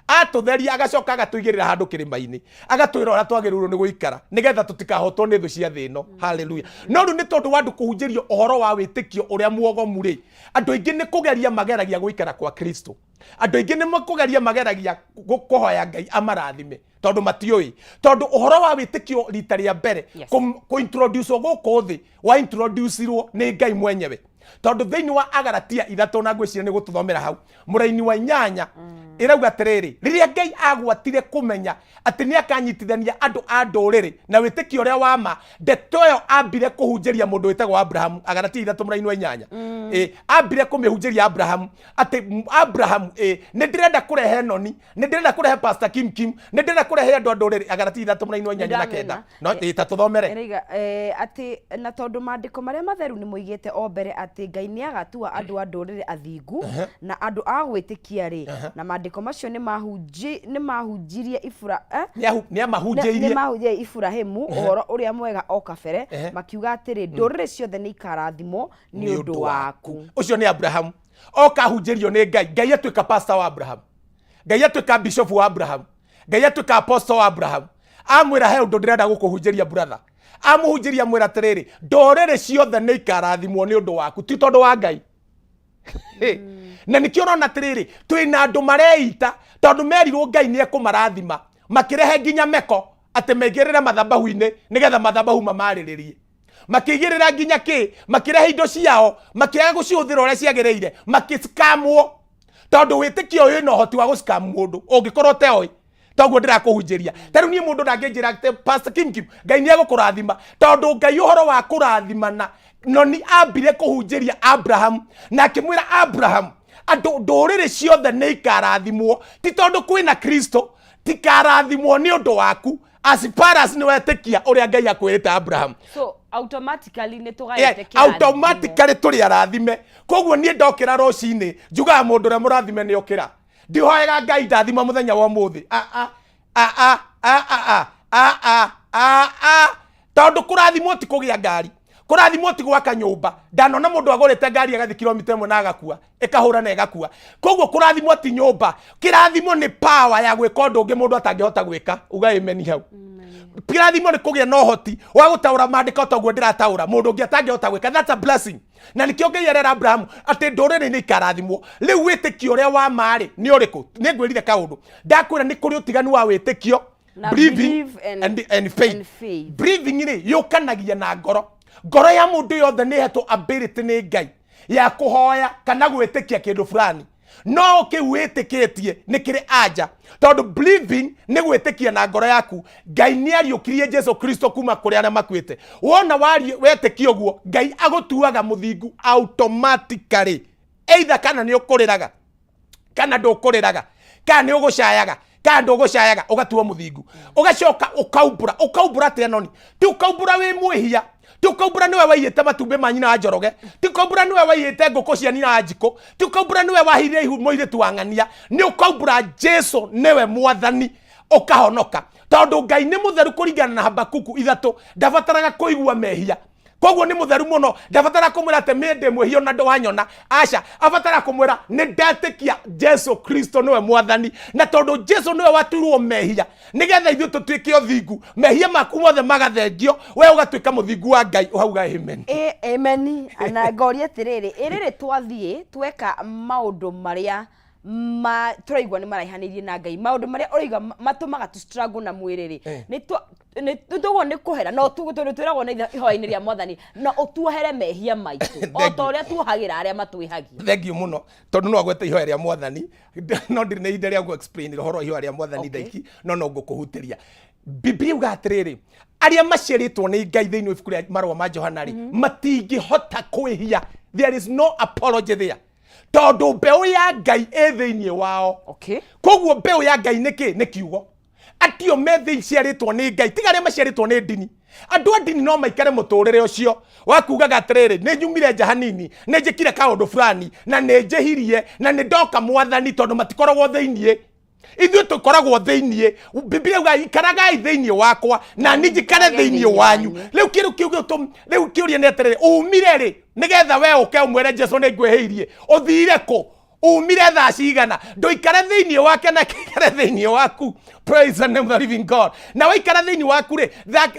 atũtheria, agacoka agatũigĩrĩra handũ kĩrĩma-inĩ, agatwĩra ũrĩa twagĩrĩirwo nĩ gũikara nĩgetha tũtikahotwo nĩ thũ cia thĩ ĩno. Haleluya! No rĩu nĩ tondũ wa andũ kũhunjĩrio ũhoro wa wĩtĩkio ũrĩa muogomu rĩ, andũ aingĩ nĩ kũgeria mageragia gũikara kwa Kristo. Andũ aingĩ nĩ kũgeria mageragia kũhoya Ngai amarathime. Tondũ matiũĩ, tondũ ũhoro wa wĩtĩkio rita rĩa mbere kũ-introduce gũkũ thĩ wa introducirwo nĩ Ngai mwenyewe, tondũ thĩinĩ wa Agaratia 3, na ngwĩciria nĩ gũtũthomera hau mũraini wa 8, ĩrauga atĩrĩrĩ, rĩrĩa Ngai agwatire kũmenya atĩ nĩ akanyitithania andũ a ndũrĩrĩ na wĩtĩkio ũrĩa wa ma, ndeto ĩyo ambire kũhunjĩria mũndũ wĩtagwo Abrahamu. Agaratia 3 mũraini wa 8. Ambire kũmĩhunjĩria Abrahamu atĩ Abrahamu, nĩ ndĩrenda kũrehe noni, nĩ ndĩrenda kũrehe Pastor Kim Kim, nĩ ndĩrenda kũrehe andũ a ndũrĩrĩ. Agaratia 3 mũraini wa 8 na 9. No ta tũthomere. Ĩraiga atĩ na tondũ maandĩko marĩa matheru nĩ moigĩte o mbere atĩ Ngai nĩ agatua andũ a ndũrĩrĩ athingu na andũ a gwĩtĩkia rĩ, na maandĩko macio nĩ mahunjirie Ibura Nĩ amahunjĩirie. Nĩ mahunjirie Iburahimu ũhoro ũrĩa mwega o kabere, makiuga atĩrĩ, ndũrĩrĩ ciothe nĩ ikarathimwo nĩ ũndũ waku. Ũcio nĩ Abrahamu oka ahunjĩrio nĩ Ngai. Ngai atuĩka pastor wa Abrahamu, Ngai atuĩka bishop wa Abrahamu, Ngai atuĩka apostle wa Abrahamu. Amwĩra, he ũndũ ndĩrenda gũkũhunjĩria, brother. Amũhunjĩria, amwĩra atĩrĩrĩ, ndũrĩrĩ ciothe nĩ ikarathimwo nĩ ũndũ waku, ti tondũ wa Ngai. Na nĩkĩo ũrona atĩrĩrĩ, twĩna andũ mareita tondũ merirwo Ngai nĩ ekũmarathima, makĩrehe nginya meko atĩ maigĩrĩre mathabahu-inĩ nĩgetha mathabahu mamarĩrĩrie, makĩigĩrĩra nginya kĩ, makĩrehe indo ciao, makĩaga gũcihũthĩra ũrĩa ciagĩrĩire, makĩskamwo, tondũ wĩtĩkio ũyũ wĩna ũhoti wa gũscam mũndũ ũngĩkorwo ũteoĩ. Toguo ndĩrakũhunjĩria ta rĩu niĩ, mũndũ ndangĩnjĩra atĩ, Pastor Kim Kim, Ngai nĩ egũkũrathima, tondũ Ngai ũhoro wa kũrathimana noni ambire kũhunjĩria Abraham na akĩmwĩra Abraham andũ ndũrĩrĩ ciothe nĩ ikarathimwo, ti tondũ kwĩna Kristo, tikarathimwo nĩ ũndũ waku as far as nĩ wetĩkia ũrĩa Ngai akwĩrĩte Abraham. So automatically nĩ tũgaĩte kĩrathimo. Automatically tũrĩ arathime. Koguo niĩ ndokĩra rũcinĩ njugaga mũndũ ũrĩa mũrathime nĩ okĩra. Ndihoyaga Ngai ndathima mũthenya wa ũmũthĩ. A a a a a a a a a a a, tondũ kũrathimwo ti kũgĩa ngari, kũrathimwo ti gwaka nyũmba. Ndanona mũndũ agũrĩte ngari agathiĩ kilomita 1 na agakua, ĩkahũra na ĩgakua. Koguo kũrathimwo ti nyũmba, kĩrathimo nĩ power ya gwĩka ũndũ ũngĩ mũndũ atangĩhota gwĩka. Uga amen hau. Kĩrathimo nĩ kũgĩa na ũhoti wa gũtaũra maandĩko ta ũguo ndĩrataũra, mũndũ ũngĩ atangĩhota gwĩka. That's a blessing. Na nĩkĩo Ngai arera Abrahamu atĩ ndũrĩrĩ nĩ ikarathimwo. Rĩu wĩtĩkio ũrĩa wa ma-rĩ nĩ ũrĩkũ? Nĩ ngwĩrire kaũndũ, ndakwĩra nĩ kũrĩ ũtiganu wa wĩtĩkio, na believing believe and faith. And faith. Breathing rĩ yũkanagia na ngoro. Ngoro ya mũndũ yothe nĩ ĩhetwo ability nĩ Ngai ya kũhoya kana gwĩtĩkia kĩndũ fulani, no kĩu wĩtĩkĩtie nĩ kĩrĩ anja, tondũ believing nĩ gwĩtĩkia na ngoro yaku Ngai nĩ ariũkirie Jesu Kristo kuma kũrĩ arĩa makuĩte. Wona wetĩkia ũguo, Ngai agũtuaga mũthingu automatically, either kana nĩ ũkũrĩraga kana ndũkũrĩraga, kana nĩ ũgũcayaga kana ndũgũcayaga, ũgatuo mũthingu. Ũgacoka ũkaumbũra. Ũkaumbũra atĩa noni? Ti ũkaumbũra wĩ mwĩhia, ti ũkaumbũra nĩwe waiyĩte matumbĩ ma nyina wa Njoroge, ti ũkaumbũra nĩwe waiyĩte ngũkũ cia nyina wa Njikũ, ti ũkaumbũra nĩwe wahithire ihu mũirĩtu wa ng'ania. Nĩ ũkaumbũra Jesu nĩwe Mwathani, ũkahonoka, tondũ Ngai nĩ mũtheru kũringana na Habakuku 3, ndabataraga kũigua mehia. Koguo nĩ mũtheru mũno, ndabatara kũmwĩra atĩ mĩ ndĩ mwĩhia ona ndwanyona. Aca, abatara kũmwĩra nĩ ndetĩkia Jesu Kristo nĩwe Mwathani, na tondũ Jesu nĩwe watuirwo mehia nĩgetha ithuĩ tũtuĩke ũthingu, mehia maku mothe magathengio, we ũgatuĩka mũthingu wa Ngai. Ũhauga amen. Amen. Na ngoria atĩrĩrĩ, ĩ rĩrĩ twathiĩ tweka maũndũ marĩa ma tũraigua nĩ maraihanĩirie na Ngai, maũndũ marĩa ũraigua matũmaga tũ struggle na mwĩrĩ rĩ, nĩ tũguo nĩ kũhera no tondũ twĩragwo na ihoya-inĩ rĩa Mwathani na ũtuohere mehia maitũ o ta ũrĩa tuohagĩra arĩa matwĩhagia. Thank you mũno, tondũ no agwete ihoya rĩa Mwathani, no ndirĩ na ihinda rĩa gũ explain ũhoro wa ihoya rĩa Mwathani. Ndaiki no ngũkũhutĩria. Biblia yuga atĩrĩrĩ, arĩa maciarĩtwo nĩ Ngai, thĩinĩ wa ibuku rĩa Marũa ma Johana rĩ, matingĩhota kwĩhia. There is no apology there, tondũ mbeũ ya Ngai ĩ thĩinĩ wao. Koguo mbeũ ya Ngai nĩ kĩ? Nĩ kiugo. Atio me thĩ ciarĩtwo nĩ Ngai, tiga arĩa maciarĩtwo nĩ ndini. Andũ a ndini no maikare mũtũrĩre ũcio wa kugaga atĩrĩrĩ, nĩ nyumire nja hanini, nĩ njĩkire kaũndũ fulani na nĩ njĩhirie na nĩ ndoka Mwathani, tondũ matikoragwo thĩiniĩ. Ithuĩ tũkoragwo thĩiniĩ. Biblia yuga, ikaragai thĩiniĩ wakwa na niĩ njikare thĩiniĩ wanyu. Rĩu kĩrũ kĩu rĩu kĩũria nĩ atĩrĩrĩ, umire rĩ nĩgetha we ũke ũmwĩre Jesu nĩ ngwĩhĩirie? Ũthire kũ? Umire thaa cigana? Ndũikare thĩiniĩ wake na kĩikare thĩiniĩ waku. Praise the name of the living God. Na waikara thĩiniĩ waku rĩ,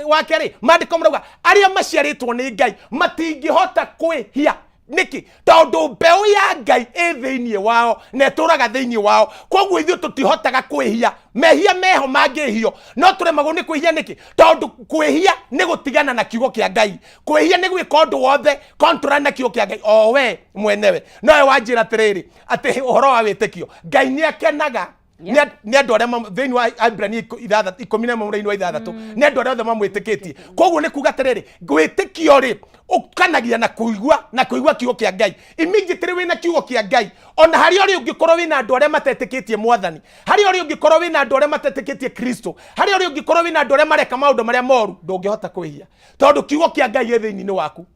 wake rĩ, maandĩko marauga arĩa maciarĩtwo nĩ Ngai matingĩhota kwĩhia. Nĩkĩ? Tondũ mbeũ ya Ngai ĩ thĩinĩ wao na ĩtũraga thĩinĩ wao. Koguo ithuĩ tũtihotaga kwĩhia. Mehia meho mangĩhio, no tũremagwo nĩ kwĩhia. Nĩkĩ? Tondũ kwĩhia nĩ gũtigana na kiugo kĩa Ngai. Kwĩhia nĩ gwĩka ũndũ wothe contrary na kiugo kĩa Ngai o we mwenewe. Nowe wanjĩra atĩrĩrĩ, atĩ ũhoro wa wĩtĩkio, Ngai nĩ akenaga nĩ andũ arĩa thĩinĩ wa Ibrania 11 mũraini wa 6, nĩ andũ arĩa othe mamwĩtĩkĩtie. Koguo nĩ kuga atĩrĩrĩ, wĩtĩkio rĩ ũkanagia na kũigua, na kũigua kiugo kĩa Ngai. Immediately wĩna kiugo kĩa Ngai, ona harĩa ũrĩ ũngĩkorwo wĩna andũ arĩa matetĩkĩtie Mwathani, harĩa ũrĩ ũngĩkorwo wĩna andũ arĩa matetĩkĩtie Kristo, harĩa ũrĩ ũngĩkorwo wĩna andũ arĩa mareka maũndũ marĩa moru, ndũngĩhota kwĩhia tondũ kiugo kĩa Ngai gĩ thĩinĩ waku.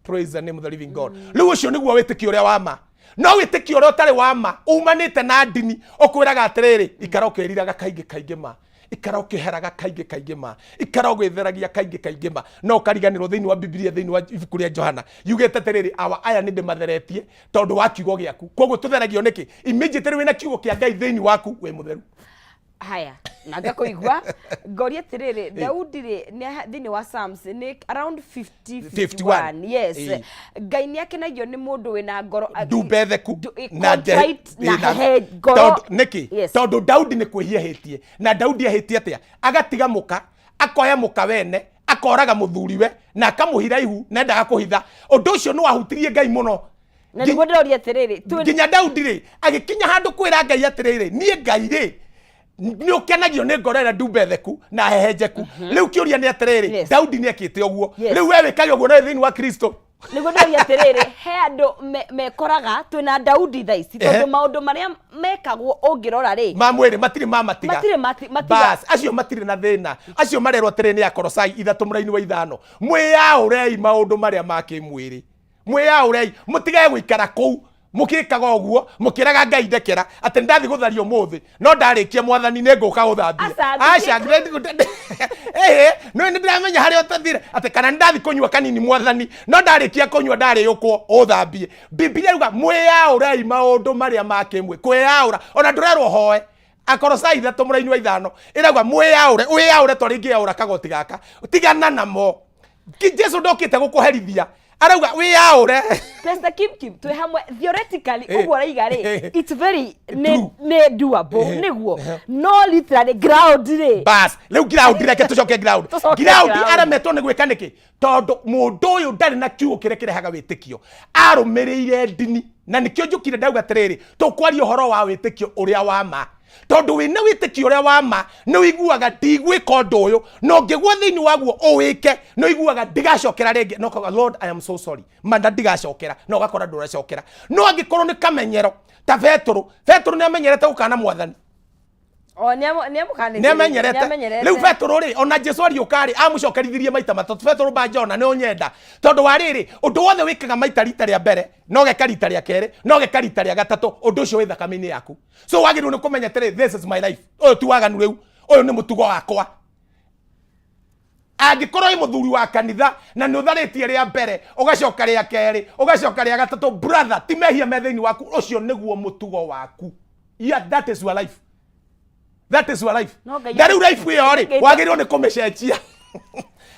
Praise the name of the living God. Rĩu ũcio nĩguo wĩtĩkio ũrĩa wa ma. No wĩtĩkio ũrĩa ũtarĩ wa ma umanĩte na ndini ũkwĩraga atĩrĩrĩ, ikara ũkĩriraga kaingĩ kaingĩ ma, ikara ũkĩheraga kaingĩ kaingĩ ma, ikara ũgĩtheragia kaingĩ kaingĩ ma, no ũkariganĩrwo thĩinĩ wa Bibilia, thĩinĩ wa ibuku rĩa Johana yugĩte atĩrĩrĩ, awa aya nĩ ndĩmatheretie tondũ wa kiugo gĩaku. Koguo tũtheragio nĩkĩ? Immediately wĩna kiugo kĩa Ngai thĩinĩ waku, wĩ mũtheru. Haya, na ngakũigua ngoria atĩrĩrĩ, Daudi rĩ, thĩinĩ wa Psalms nĩ around 50 51. 51, yes. Ngai nĩ akenagio nĩ mũndũ wĩna ngoro ndumbetheku na contrite na hehe ngoro. Tondũ nĩkĩ? Tondũ Daudi nĩ kwĩhia ahĩtie. Na Daudi ahĩtie atĩa? Agatiga mũka, akoya mũka wene, akoraga mũthuriwe na akamũhira ihu, na endaga kũhitha. Ũndũ ũcio nĩ wahutirie Ngai mũno. Na nĩguo ndĩroria atĩrĩrĩ, Nginya Daudi rĩ, agĩkinya handũ kwĩra Ngai atĩrĩrĩ, niĩ Ngai rĩ, nĩ ũkenagio nĩ ngoro ĩrĩa ndumbetheku na hehenjeku. Rĩu kĩũria nĩ atĩrĩrĩ, Daudi nĩ ekĩte ũguo. Rĩu we wĩkage ũguo na thĩinĩ wa Kristo. Nĩguo ndĩroria atĩrĩrĩ, he andũ mekoraga twĩna Daudi thaa ici, tondũ maũndũ marĩa mekagwo ũngĩrora rĩ, ma mwĩrĩ matirĩ mamatiga. Matirĩ matiga. Bas, acio matirĩ na thĩna. Acio marerwo atĩrĩ nĩ Akorosai 3 mũraini wa 5, mwĩyaũrei maũndũ marĩa ma kĩmwĩrĩ, mwĩyaũrei, mũtigage gũikara kũu mũgĩkaga ũguo mũkĩraga Ngai ndekera atĩ nĩndathiĩ gũtharia ũmũthĩ, no ndarĩkia Mwathani nĩ ngũka gũthambia. Aca, aca, ĩhĩ, nĩ ndĩramenya harĩa ũtathire, atĩ kana nĩndathiĩ kũnyua kanini Mwathani, no ndarĩkia kũnyua ndarĩũkwo ũthambie. Bibilia yuga mwĩyaũrei maũndũ marĩa ma kĩmwĩrĩ. Kwĩyaũra ona ndũrerwo hoe. Akorosai 3 mũraini wa 5 ĩrauga mwĩyaũre, wĩyaũre to rĩngĩ yaũra kagoti gaka, tigana namo. Jesu ndokĩte gũkũherithia, arauga wĩyaũre. Pastor Kim Kim, twĩ hamwe theoretically, ũguo ũraiga rĩ, it's very nĩ True. nĩ doable, nĩguo, no literally ground rĩ. Bas, rĩu ground, reke tũcoke ground. Tũcoke ground. Ground. Aremetwo nĩ gwĩka nĩkĩ? Tondũ mũndũ ũyũ ndarĩ na kiugo kĩrĩa kĩrehaga wĩtĩkio, arũmĩrĩire ndini. Na nĩkĩo njũkire ndauga atĩrĩrĩ, tũkwaria ũhoro wa wĩtĩkio ũrĩa wa ma, tondũ wĩna wĩtĩkio ũrĩa wa ma nĩ ũiguaga ndigwĩka ũndũ ũyũ, na ũngĩgwa thĩinĩ waguo ũwĩke nĩ ũiguaga ndigacokera rĩngĩ, na ũkauga, Lord, I am so sorry, ma na ndigacokera, na ũgakora ndũracokera. No angĩkorwo nĩ kamenyero ta Betũrũ, Betũrũ nĩ amenyerete gũkana Mwathani. O nĩamũkanĩte. Nĩ amenyerete. Rĩu Betũrũ rĩ, ona Jesu ariũka rĩ, amũcokerithirie maita matatũ, Betũrũ ba Jona, nĩ ũnyenda? Tondũ wa rĩrĩ, ũndũ wothe wĩkaga maita rita rĩa mbere, no geka rita rĩa kerĩ, no geka rita rĩa gatatũ, ũndũ ũcio wĩ thakame-inĩ yaku. So wagĩrĩirwo nĩ kũmenya atĩrĩ, this is my life, ũyũ ti waganu rĩu, ũyũ nĩ mũtugo wakwa. Angĩkorwo wĩ mũthuri wa kanitha na nĩ ũtharĩtie rĩa mbere, ũgacoka rĩa kerĩ, ũgacoka rĩa gatatũ, brother, ti mehia me thĩinĩ waku, ũcio nĩguo mũtugo waku. Yeah, that is your life, that is your life. No Ngai- Na rĩu life ĩyo rĩ, Ngai- wagĩrĩirwo nĩ kũmĩcenjia,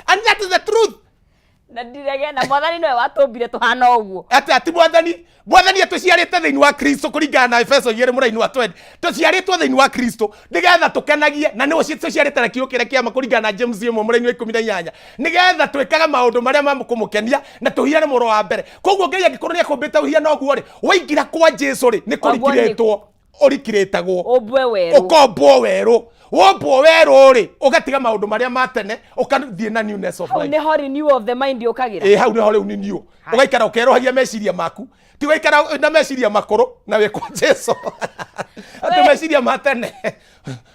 and that is the truth. Na ndirege na Mwathani nowe watũmbire tũhana ũguo. Atĩ ati Mwathani, Mwathani atũciarĩte thĩinĩ wa Kristo kũringana na Efeso 2 mũraini wa 20. Tũciarĩtwo thĩinĩ wa Kristo nĩgetha tũkenagie, na nĩwe tũciarĩte na kiugo kĩrĩa kĩama kũringana na James 1 mũraini wa 18, nĩgetha twĩkage maũndũ marĩa ma kũmũkenia na tũhiane mũro wa mbere. Koguo Ngai angĩkorwo nĩ akũmbĩte ũhiana ũguo rĩ, waingĩra kwa Jesu rĩ, nĩ Waguo nĩ- kũrikirĩtwo ũrikirĩtagwo. Ũmbwe werũ. Ũkombwo werũ. Wombwo werũ rĩ, ũgatiga maũndũ marĩa ma tene, ũkathiĩ na newness of Hau life. nĩho renew of the mind yũkagĩra. Ĩ, hau nĩho rĩu nĩ new. Ũgaikara ũkerũhagia meciria maku, ti ũgaikara na meciria makũrũ na wĩ kwa Jesu, atĩ meciria ma tene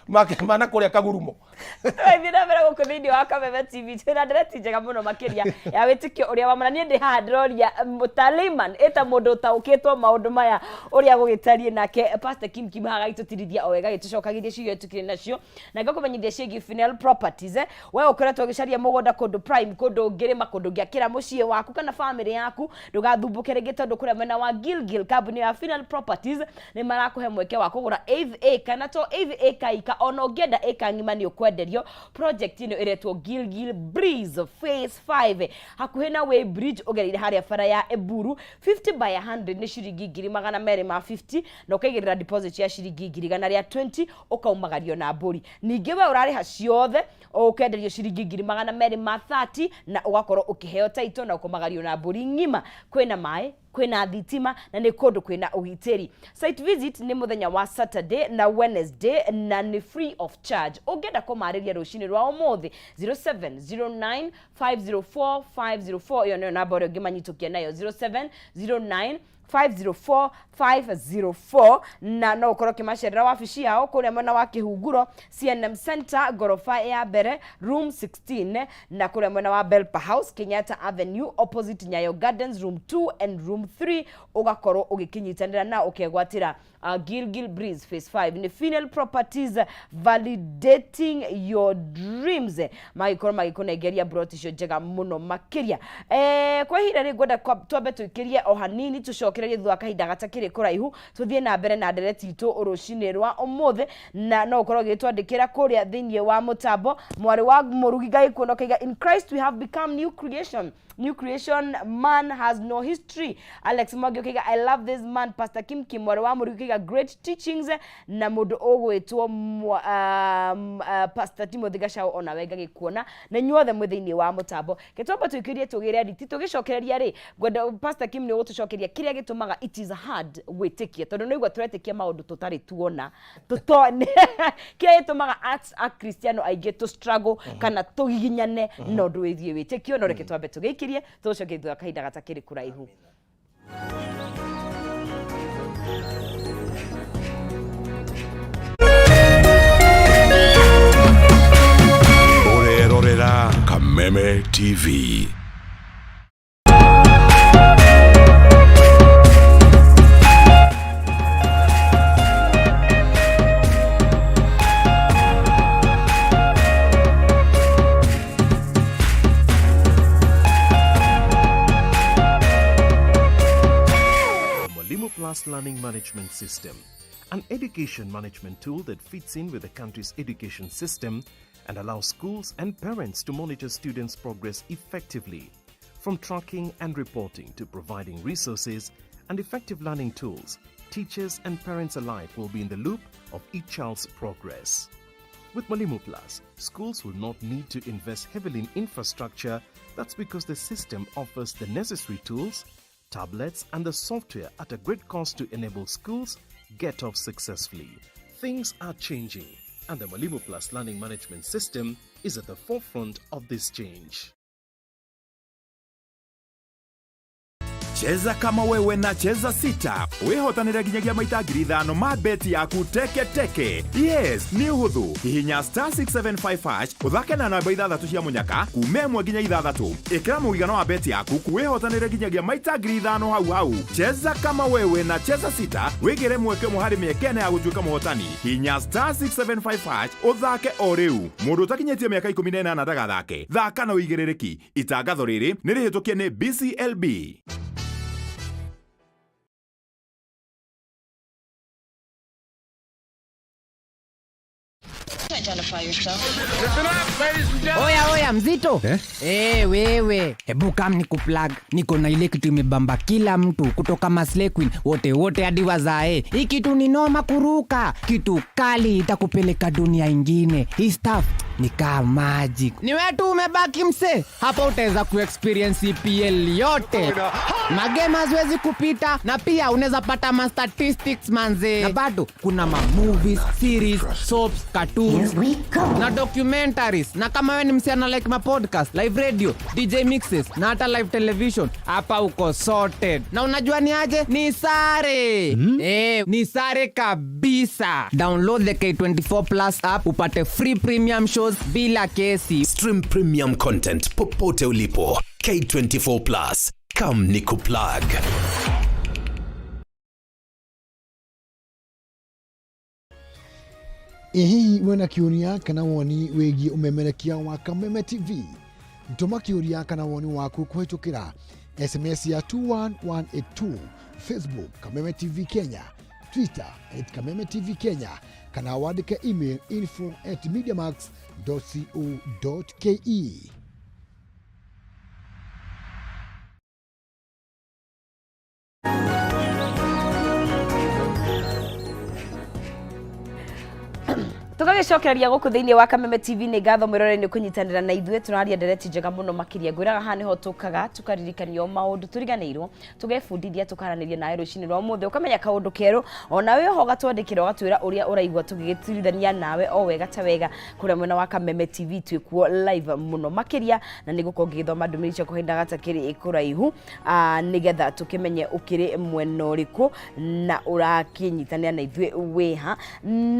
mana kũrĩa kagurumo. Tũrathiĩ na mbere gũkũ thĩinĩ wa Kameme TV, twĩna ndereti njega mũno makĩria ya wĩtĩkio ũrĩa wa ma. Na niĩ ndĩ haha ndĩroria ta layman, ĩta mũndũ ũtaũkĩtwo maũndũ maya ũrĩa gũgĩtariĩ, nake Pastor Kim Kim haha agagĩtũtirithia o wega, agĩtũcokagĩria ciũria tũkĩrĩ nacio, na ngakũmenyithia ciĩgiĩ Finel Properties. We ũkoretwo ũgĩcaria mũgũnda kũndũ prime, kũndũ ũngĩrĩma, kũndũ ũngĩakĩra mũciĩ waku kana famĩlĩ yaku, ndũgathumbũke rĩngĩ, tondũ kũrĩa mwena wa Gilgil, kambuni ya Finel Properties nĩ marakũhe mweke wa kũgũra eighth acre, na to eighth acre. Ĩka ika, ona ũngĩenda ĩka ng'ima nĩ ũkwenderio. Project ĩno ĩretwo Gilgil Breeze Phase 5, hakuhĩ na Way Bridge ũgereire harĩa bara ya Eburu. 50 by 100 nĩ ciringi 250,000, na ũkaigĩrĩra deposit ya ciringi 120,000, ũkaumagario na mbũri. Ningĩ we ũrarĩha ciothe, ũkenderio ciringi 230,000, na ũgakorwo ũkĩheo title na ũkomagario na mbũri ng'ima. Kwĩna maĩ, kwĩna thitima, na nĩ kũndũ kwĩna ũgitĩri. Site visit nĩ mũthenya wa Saturday na Wednesday, na nĩ free of charge. Ũngĩenda kũmarĩria rũcinĩ rwa ũmũthĩ, 0709 504 504, ĩyo nĩyo namba ĩrĩa ũngĩmanyitũkia nayo, 0709 504 504. Na no ũkorwo ũkĩmacerera wabici yao kũrĩa mwena wa Kĩhunguro, CNM Center, ngoroba ya mbere, room 16, na kũrĩa mwena wa Belpa House, Kenyatta Avenue, opposite Nyayo Gardens, room 2 and room 3, ũgakorwo ũgĩkĩnyitanĩra na ũkegwatĩra Gilgil Breeze Phase 5. Nĩ Final Properties, validating your dreams, magĩkorwo magĩkũnengeria broti icio njega mũno makĩria. Kwa ihinda rĩ ngwenda twambe tũikĩrie o hanini, tũcokererie thutha wa kahinda gatakĩrĩ kũraihu, tũthiĩ na mbere na ndereti itũ rũcinĩ rwa ũmũthĩ. Na no ũkorwo ũgĩtwandĩkĩra kũrĩa thĩinĩ wa mũtambo. Mwarĩ wa mũrugi ngagĩkuona ũkaiga, "In Christ we have become new creation. New creation man has no history." Alex Mwangi ũkaiga, "I love this man." Pastor Kim Kim, mwarĩ wa mũrugi, ũkaiga, "Great teachings." Na mũndũ ũgwĩtwo Pastor Timothy Gacau, onawe ngagĩkuona, na inyuothe mwĩ thĩinĩ wa mũtambo. Gĩtwamba tũikĩrie tũgĩre nditi, tũgĩcokereria rĩ, ngwenda Pastor Kim nĩ ũgũtũcokeria kĩrĩa gĩtũmaga it is hard gwĩtĩkia, tondũ nĩ igua tũretĩkia maũndũ tũtarĩ tuona tũtone. Kĩrĩa gĩtũmaga akristiano aingĩ tũ struggle kana tũgiginyane na ũndũ wĩgiĩ wĩtĩkio. No reke twambe tũgĩikĩrie, tũcoke thutha wa kahinda gatakĩrĩ kũraihu. Ũrerorera Kameme TV. Mwalimu Plus Learning Management System, an education management tool that fits in with the country's education system and allows schools and parents to monitor students' progress effectively. From tracking and reporting to providing resources and effective learning tools, teachers and parents alike will be in the loop of each child's progress. With Mwalimu Plus, schools will not need to invest heavily in infrastructure. That's because the system offers the necessary tools, tablets, and the software at a great cost to enable schools get off successfully. Things are changing, and the Mwalimu Plus Learning Management System is at the forefront of this change. Cheza kama wewe na Cheza Sita, wĩhotanĩre nginyagia maita 5,000 ma beti yaku teke teke. Yes, nĩ ũhũthũ. Hihinya *675# ũthake na namba ithathatũ cia mũnyaka kuma 1 nginya 6. Ĩkĩra mũigana wa beti yaku, wĩhotanĩre nginyagia maita 5,000 hau hau. Cheza kama wewe na Cheza Sita, wĩgĩre mweke ũmwe harĩ mĩeke 4 ya gũtuĩka mũhotani. Hihinya *675# ũthake o rĩu. Mũndũ ũtakinyĩtie mĩaka 18 ndagathake. Thaka na ũigĩrĩrĩki. Itangatho rĩrĩ nĩ rĩhĩtũkie nĩ BCLB. Identify yourself. Oya oya, mzito eh? Hey, wewe, hebu kam ni kuplug. Niko na ile kitu imebamba kila mtu kutoka maslay queen wote wote hadi wazae. Hii kitu ni noma kuruka, kitu kali itakupeleka dunia ingine. Hii stuff ni kaa magic. Ni wewe tu umebaki mse hapa, utaweza kuexperience EPL yote, magame haziwezi kupita, na pia unaweza pata ma statistics manze, na bado kuna ma movies, series, soaps, cartoons na documentaries. Na kama we ni msichana like ma podcast, live radio, DJ mixes na hata live television, hapa uko sorted. Na unajua ni aje? Ni sare? Ni sare kabisa. Download the K24 Plus app upate free premium shows bila kesi. Stream premium content popote ulipo. K24 Plus. Come nikuplug. Ĩ hihi wĩna kĩũria kana woni wĩgiĩ ũmemerekia wa Kameme TV? Tũma kĩũria kana woni waku kũhĩtũkĩra SMS ya 21182, Facebook Kameme TV Kenya. Twitter at Kameme TV Kenya kana wandĩke email info at mediamax co ke. Tũgagĩcokereria gũkũ thĩinĩ wa Kameme TV. Nĩ ngatho mwĩrore nĩ kũnyitanĩra na ithuĩ. Tũraria ndereti njega mũno makĩria. Ngwĩraga haha nĩho tũkaga tũkaririkanio maũndũ tũriganĩirwo, tũgebundithia, tũkaranĩria nawe rũcinĩ rwa ũmũthĩ, ũkamenya kaũndũ kerũ. Ona wĩ oho ũgatwandĩkĩra, ũgatwĩra ũrĩa ũraigua tũgĩgĩtirithania nawe o wega ta wega kũrĩa mwena wa Kameme TV. Twĩkuo live mũno makĩria na nĩ gũkorwo ngĩgĩthoma ndũmĩrĩri ciakwa kahinda gatakĩrĩ kũraihu, nĩgetha tũkĩmenye ũkĩrĩ mwena ũrĩkũ na ũrakĩnyitanĩra na ithuĩ wĩha.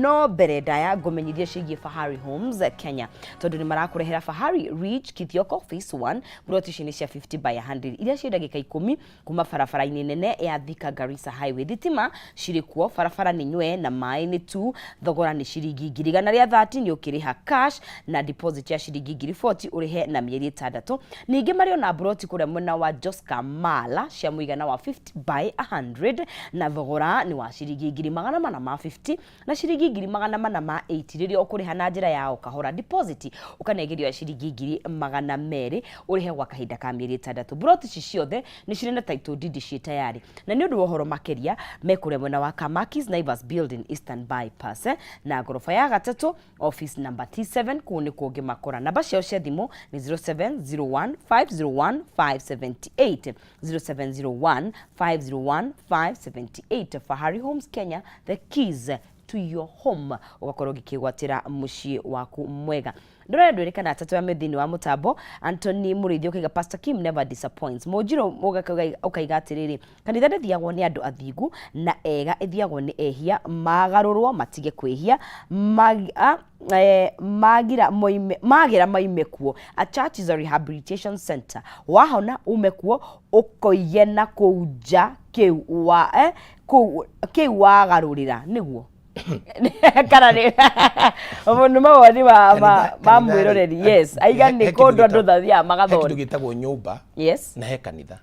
No mbere ndaya ngũmenyithie ciĩgiĩ Fahari Homes Kenya, tondũ nĩ marakũrehera Fahari Ridge Kithioko Phase 1. Plot ici nĩ cia 50 by 100 iria ciĩ ndagĩka 10 kuma barabara-inĩ nene ya Thika Garissa Highway. Thitima cirĩ kuo, barabara nĩ nywe na maĩ nĩ tu. Thogora nĩ ciringi 130,000, nĩ ũkĩrĩha cash, na deposit ya ciringi 40,000 ũrĩhe na mĩeri 6. Ningĩ marĩ ona mburoti kũrĩa mwena wa Joska Mala cia mũigana wa 50 by 100, na thogora nĩ wa ciringi 450,000 na ciringi 480,000 rĩrĩa ũkũrĩha na njĩra ya o kahora. Deposit ũkanegerio ya ciringi 200,000 ũrĩhe gwa kahinda ka mĩeri 6. Mburoti ici ciothe nĩ cirĩ na title deed ciĩ tayari, na nĩ ũndũ wa ũhoro makĩria me kũrĩa mwena wa Kamakis Naivas Building, Eastern Bypass, na ngoroba ya gatatũ, office number T7. Kũu nĩkuo ũngĩmakora. Namba ciao cia thimũ nĩ 0701 501 578, 0701 501 578. Fahari Homes Kenya, the keys to your home. Ũgakorwo ũgĩkĩgwatĩra mũciĩ waku mwega. Ndũrenda ndwĩrĩ kana atatũ ya thĩinĩ wa mũtambo. Anthony Mũrĩithi ũkaiga, "Pastor Kim never disappoints." Mũnjirũ ũkaiga atĩrĩrĩ, "Kanitha ndĩthiagwo nĩ andũ athingu na ega, ĩthiagwo nĩ ehia magarũrwo matige kwĩhia. Magira moime, magira moime kuo. A church is a rehabilitation center. Wahona ume kuo ũkoige na kũu nja kĩu wa kũu kĩu wagarũrĩra nĩguo." Kana nĩ nĩ mawoni ma mwĩroreri? Yes, aiga nĩ kũndũ andũ thathiaga He kĩndũ magathondeka. Gĩtagwo nyũmba na he kanitha.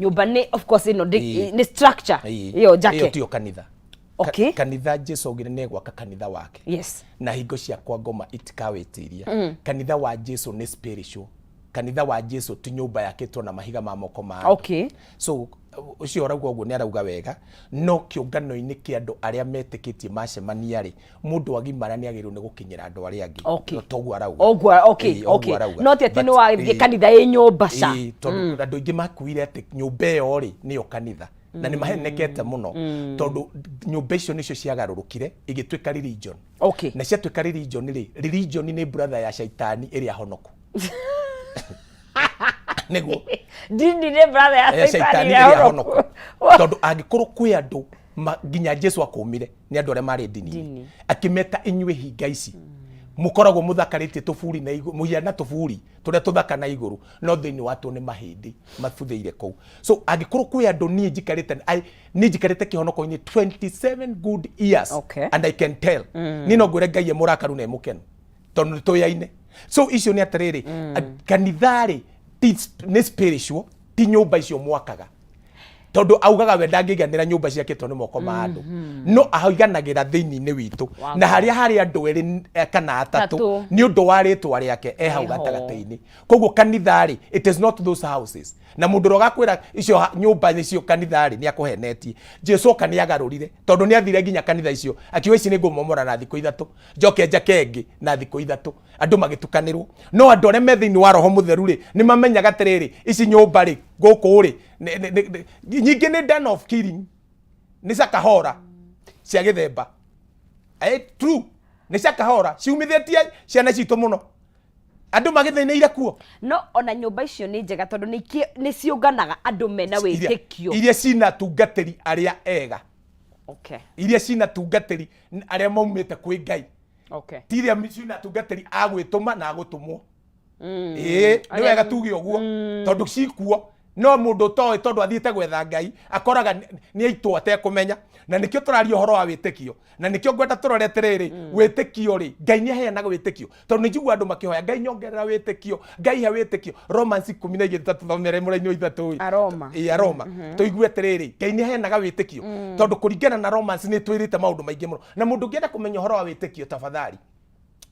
Nyũmba nĩ, of course, ĩno nĩ structure ĩyo Ĩyo njake. Tiyo kanitha. Kanitha, Jesu augire nĩ egwaka kanitha wake na hingo cia kwa ngoma itikawĩtiria. Kanitha wa Jesu nĩ spiritual. Kanitha wa Jesu ti nyũmba yakĩtwo na mahiga ma moko ma andũ. So ũcio ũrauga ũguo nĩ arauga wega, no kĩũngano-inĩ kĩa andũ arĩa metĩkĩtie macemania rĩ, mũndũ agimara nĩ agĩrĩirwo nĩ gũkinyĩra andũ arĩa angĩ. Toguo arauga. Ũguo, okay. Ĩĩ, ũguo arauga. No ti atĩ But, nĩ wathiĩ kanitha ĩ nyũmba ca. Ĩĩ, tondũ andũ aingĩ makuire atĩ nyũmba ĩyo rĩ nĩyo kanitha, na nĩ mahenekete mũno, tondũ nyũmba icio nĩcio ciagarũrũkire igĩtuĩka religion. Na ciatuĩka religion rĩ, religion nĩ brother ya shaitani ĩrĩa honoku nĩguo. Ndini nĩ brother ya ya shaitani shaitani ĩrĩa ĩrĩa honoku. honoku, tondũ angĩkorwo kwĩ andũ nginya Jesu akũmire nĩ andũ arĩa marĩ ndini-inĩ. Ndini. Akĩmeta, "Inyuĩ hinga ici mũkoragwo mũthakarĩtie tũburi na igũrũ, mũhiana tũburi tũrĩa tũthaka na igũrũ, no thĩinĩ watuo nĩ mahĩndĩ mabuthĩire kũu." So angĩkorwo kwĩ andũ, niĩ njikarĩte niĩ njikarĩte kĩhonoko-inĩ 27 good years and I can tell. Niĩ no ngwĩre Ngai e mũrakaru na e mũkenu, tondũ nĩ tũyaine. So icio nĩ atĩrĩrĩ, kanitha rĩ nĩ spiritual, ti nyũmba icio mwakaga, tondũ augaga we ndangĩiganĩra nyũmba ciakĩtwo nĩ moko ma andũ, no aiganagĩra thĩinĩ-inĩ witũ na harĩa harĩ andũ erĩ kana atatũ Tatũ. nĩ ũndũ wa rĩtwa rĩake e hau Eho. gatagatĩ-inĩ. Koguo kanitha rĩ, it is not those houses, na mũndũ ũrĩa ũgakwĩra icio nyũmba nĩcio kanitha rĩ, nĩ akũhenetie. Jesu oka nĩ agarũrire, tondũ nĩ athire nginya kanitha icio akiuga, "Ici nĩ ngũmomora na thikũ 3, njoke njake ĩngĩ na thikũ 3." Andũ magĩtukanĩrwo, no andũ arĩa me thĩinĩ wa Roho Mũtheru rĩ, nĩ mamenyaga atĩrĩrĩ, ici nyũmba rĩ, gũkũ rĩ nyingĩ nĩ den of killing, nĩ cakahora cia gĩthemba. True, nĩ cakahora ciumithĩtie ciana citũ mũno, andũ magĩthĩnĩire kuo. No ona nyũmba icio nĩ njega, tondũ nĩ ciũnganaga andũ mena wĩtĩkio. Iria cina tungatĩri arĩa ega, iria cina tungatĩri arĩa maumĩte kwĩ Ngai, ti iria cina tungatĩri a gwĩtũma na agũtũmwo. Ĩĩ, nĩ wega tuge ũguo, tondũ cikuo. No mũndũ ũtoĩ tondũ athiĩte gwetha Ngai akoraga nĩ aitwo atekũmenya. Na nĩkĩo tũraria ũhoro wa wĩtĩkio, na nĩkĩo ngwenda tũrore atĩrĩrĩ, wĩtĩkio rĩ, Ngai nĩ aheanaga wĩtĩkio, tondũ nĩ njiguaga andũ makĩhoya Ngai nyongerera wĩtĩkio, Ngai he wĩtĩkio. Romans 12 tũthomere mũraini wa 3 ĩ. Aroma. Ĩ, Aroma. Tũigue atĩrĩrĩ, Ngai nĩ aheanaga wĩtĩkio, tondũ kũringana na Romans nĩ twĩrĩte maũndũ maingĩ mũno. Na mũndũ ũngĩenda kũmenya ũhoro wa wĩtĩkio, tafadhali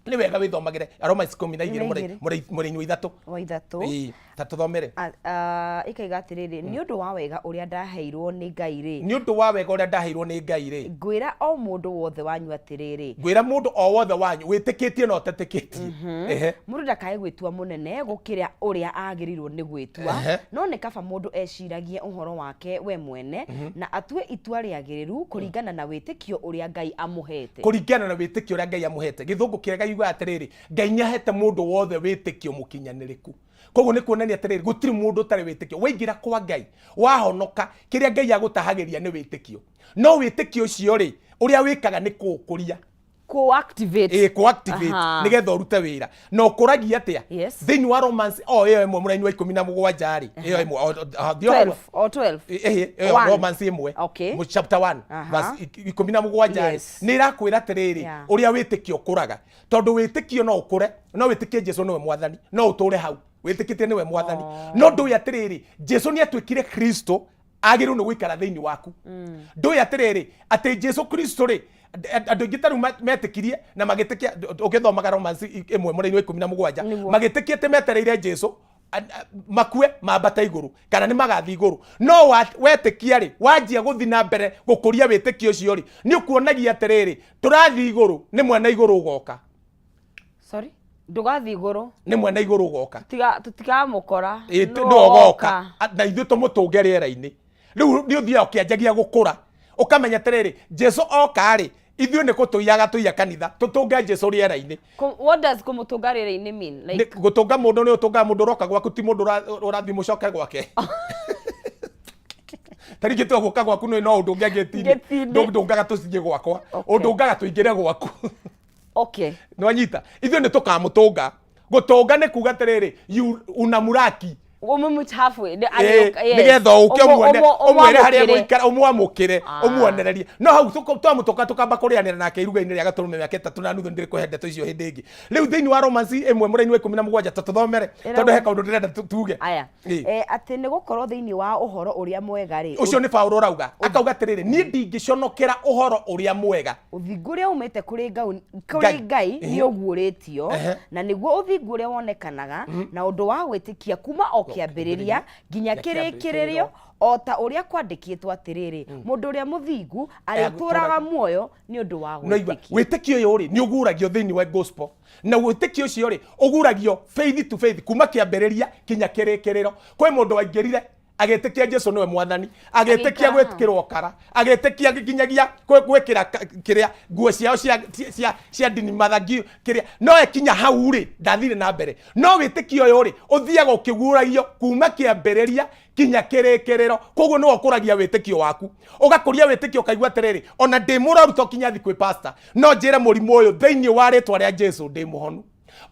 nĩ wega wĩthomagĩre Aroma 12 mũraini wa 3. Wa 3. Ĩ, ta tũthomere. Ĩkaiga atĩrĩrĩ, nĩ ũndũ wa wega ũrĩa ndaheirwo nĩ Ngai rĩ, Nĩ ũndũ wa wega ũrĩa ndaheirwo nĩ Ngai rĩ, ngwĩra o mũndũ wothe wanyu atĩrĩrĩ, Ngwĩra mũndũ o wothe wanyu wĩtĩkĩtie na ũtetĩkĩtie. Ehe. Mũndũ ndakae gwĩtua mũnene gũkĩra ũrĩa agĩrĩirwo nĩ gwĩtua, no nĩ kaba mũndũ eciragie ũhoro wake we mwene na atue itua rĩagĩrĩru kũringana na wĩtĩkio ũrĩa Ngai amũhete. Kũringana na wĩtĩkio ũrĩa Ngai amũhete. Gĩthũngũ kĩrĩa kiugaga atĩrĩrĩ, Ngai nĩ ahete mũndũ wothe wĩtĩkio mũkinyanĩrĩku. Koguo nĩ kuonania atĩrĩrĩ, gũtirĩ mũndũ ũtarĩ wĩtĩkio. Waingĩra kwa Ngai, wahonoka, kĩrĩa Ngai agũtahagĩria nĩ wĩtĩkio. No wĩtĩkio ũcio rĩ, ũrĩa wĩkaga nĩ kũũkũria. Kũ-activate. Ĩĩ, kũ-activate, nĩgetha ũrute wĩra. Na ũkũragia atĩa? Thĩinĩ wa Romans o ĩyo ĩmwe mũraini wa 17 rĩ, ĩyo ĩmwe, thiĩ o hau. 12, o 12. Ĩhĩ, ĩyo One. Romans ĩmwe, chapter 1, verse 17 rĩ, nĩ ĩrakwĩra atĩrĩrĩ, ũrĩa wĩtĩkio ũkũraga. Tondũ wĩtĩkio no ũkũre, no wĩtĩkie Jesu nĩwe mwathani, no ũtũre hau wĩtĩkĩtie nĩwe mwathani. No ndũĩ atĩrĩrĩ, Jesu nĩ atuĩkire Kristo, agĩrĩirwo nĩ gũikara thĩinĩ waku. Ndũĩ atĩrĩrĩ, atĩ Jesu Kristo rĩ, andũ aingĩ ta rĩu metĩkirie na magĩtĩkia, ũgĩthomaga Romans 1 mũraini wa 17, magĩtĩkia atĩ metereire Jesu makue mambate igũrũ kana nĩ magathiĩ igũrũ. No wetĩkia rĩ, wanjia gũthiĩ na mbere gũkũria wĩtĩkio ũcio rĩ, nĩ ũkuonagia atĩrĩrĩ, tũrathiĩ igũrũ, nĩ mwena igũrũ ũgoka. Sorry, ndũgathiĩ igũrũ. Nĩ mwena igũrũ ũgoka. Tũtikamũkora. Ĩ, nĩwe ũgoka. Na ithuĩ tũmũtũnge rĩera-inĩ. Rĩu nĩ ũthiaga ũkĩanjagia gũkũra, ũkamenya atĩrĩrĩ, Jesu oka rĩ, ithuĩ nĩ gũtũiyaga tũiya kanitha, tũtũnge Jesu rĩera-inĩ. What does kũmũtũnga rĩera-inĩ mean? Like... Nĩ, gũtũnga mũndũ nĩ ũtũngaga mũndũ ũroka gwaku, ti mũndũ ũrathiĩ mũcoke gwake. Ta rĩngĩ tiga gũka gwaku nĩ no ũndũnge ngĩti-inĩ. Ngĩti-inĩ. Ndũngaga tũcithiĩ gwakwa. Ũndũngaga tũingĩre gwaku. Nĩwanyita? Ithuĩ nĩ tũkamũtũnga. Gũtũnga nĩ kuga atĩrĩrĩ, you unamuraki. Ũmũmute halfway, nĩ arĩ- yes. Nĩgetha ũke ũmuone, ũmwĩre harĩa ũmwamũkĩre. egũikara, ũmwamũkĩre, ũmuonererie. No hau twamũtũnga tũkamba kũrĩanĩra nake iruga-inĩ rĩa gatũrũme mĩaka 3.5, nĩndĩrĩkũhe ndeto icio hĩndĩ ĩngĩ. Rĩu thĩinĩ wa Romans 1 mũraini wa 17, ta tũthomere, tondũ he kaũndũ ndĩrenda tuge. Aya. Atĩ nĩ gũkorwo thĩinĩ wa ũhoro ũrĩa mwega rĩ, Ũcio nĩ Paũlũ ũrauga, akauga atĩrĩrĩ, niĩ ndingĩconokera ũhoro ũrĩa mwega. Ũthingu ũrĩa umĩte kũrĩ Ngai, kũrĩ Ngai nĩ ũguũrĩtio, na nĩguo ũthingu ũrĩa wonekanaga na ũndũ wa gwĩtĩkia kuma o kĩambĩrĩria nginya kĩrĩkĩrĩrio, o ta ũrĩa kwandĩkĩtwo atĩrĩrĩ, mũndũ ũrĩa mũthingu arĩtũũraga muoyo nĩ ũndũ wa Ũraigua? gwĩtĩkia. Wĩtĩkio ũyũ rĩ, nĩ ũguũragio thĩinĩ wa gospel, na wĩtĩkio ũcio rĩ, ũguũragio faith to faith, kuma kĩambĩrĩria kinya kĩrĩkĩrĩro. Kwĩ mũndũ waingĩrire agĩtĩkia Jesu nĩwe mwathani, agĩtĩkia Agĩikara. gwĩkĩrwo kara, agĩtĩkia nginyagia gwĩkĩra kĩrĩa nguo ciao cia ndini mathangi kĩrĩa, no ekinya hau rĩ, ndathire na mbere. No wĩtĩkio ũyũ rĩ, ũthiaga ũkĩguũragio kuma kĩambĩrĩria kinya kĩrĩkĩrĩro. Koguo nĩwe ũkũragia wĩtĩkio waku, ũgakũria wĩtĩkio, ũkaigua atĩrĩrĩ, ona ndĩ mũrwaru to kinya thiĩ kwĩ pastor, no njĩre mũrimũ ũyũ thĩinĩ wa rĩtwa rĩa Jesu ndĩ mũhonu.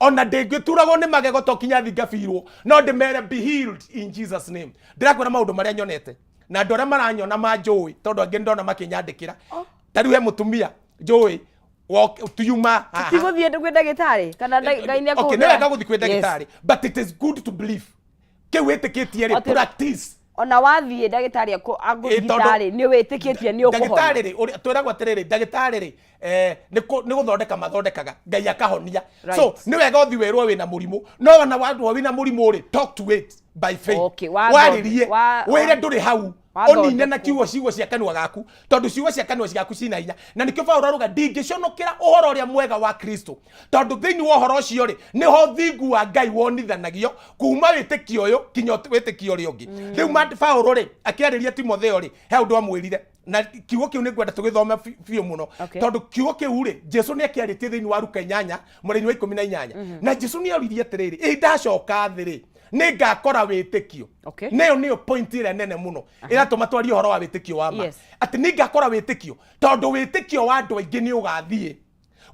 Ona ndĩngĩturagwo nĩ magego to kinya thiĩ ngabirwo, no ndĩmere be healed in Jesus name. Ndĩrakwĩra maũndũ marĩa nyonete na andũ arĩa maranyona manjũĩ, tondũ angĩ ndona makĩnyandĩkĩra. Ta rĩu he mũtumia njũĩ tuyuma haha. Ti gũthiĩ kwĩ ndagĩtarĩ kana Ngai nĩ Okay, nĩ wega gũthiĩ kwĩ ndagĩtarĩ, but it is good to believe kĩu wĩtĩkĩtie rĩ, Atĩ- practice. Ona wathiĩ ndagĩtarĩ Ĩ, tondũ- akũrigita-rĩ, nĩ wĩtĩkĩtie nĩ ũkũhona. Ndagĩtarĩ rĩ, twĩragwo atĩrĩrĩ, ndagĩtarĩ rĩ, nĩ gũthondeka mathondekaga, Ngai akahonia. So nĩ wega ũthiĩ wĩrwo wĩna mũrimũ, no ona warwo wĩna mũrimũ rĩ, talk to it by faith. Okay, Warĩrie, wĩre ndũrĩ hau, wathondekwo. Ũnine na kiugo, ciugo cia kanua gaku, tondũ ciugo cia kanua gaku cina hinya. Na nĩkĩo Paũlũ arauga, ndingĩconokera ũhoro ũrĩa mwega wa Kristo, tondũ thĩinĩ wa ũhoro ũcio rĩ, nĩho ũthingu wa Ngai wonithanagio kuma wĩtĩkio ũyũ kinya wĩtĩkio ũrĩa ũngĩ. Rĩu Paũlũ rĩ, akĩarĩria Timotheo rĩ, he ũndũ amwĩrire, na kiugo kĩu nĩngwenda tũgĩthome biũ mũno. Tondũ kiugo kĩu rĩ, Jesu nĩ akĩarĩtie thĩinĩ wa Luka 8 mũraini wa 18. Na Jesu nĩ oririe atĩrĩrĩ, ĩ ndacoka thĩ rĩ, nĩ ngakora wĩtĩkio? Nayo nĩyo point ĩrĩa nene mũno ĩratũma twarie ũhoro wa wĩtĩkio wa ma. Atĩ nĩ ngakora wĩtĩkio, tondũ wĩtĩkio wa andũ aingĩ nĩ ũgathiĩ.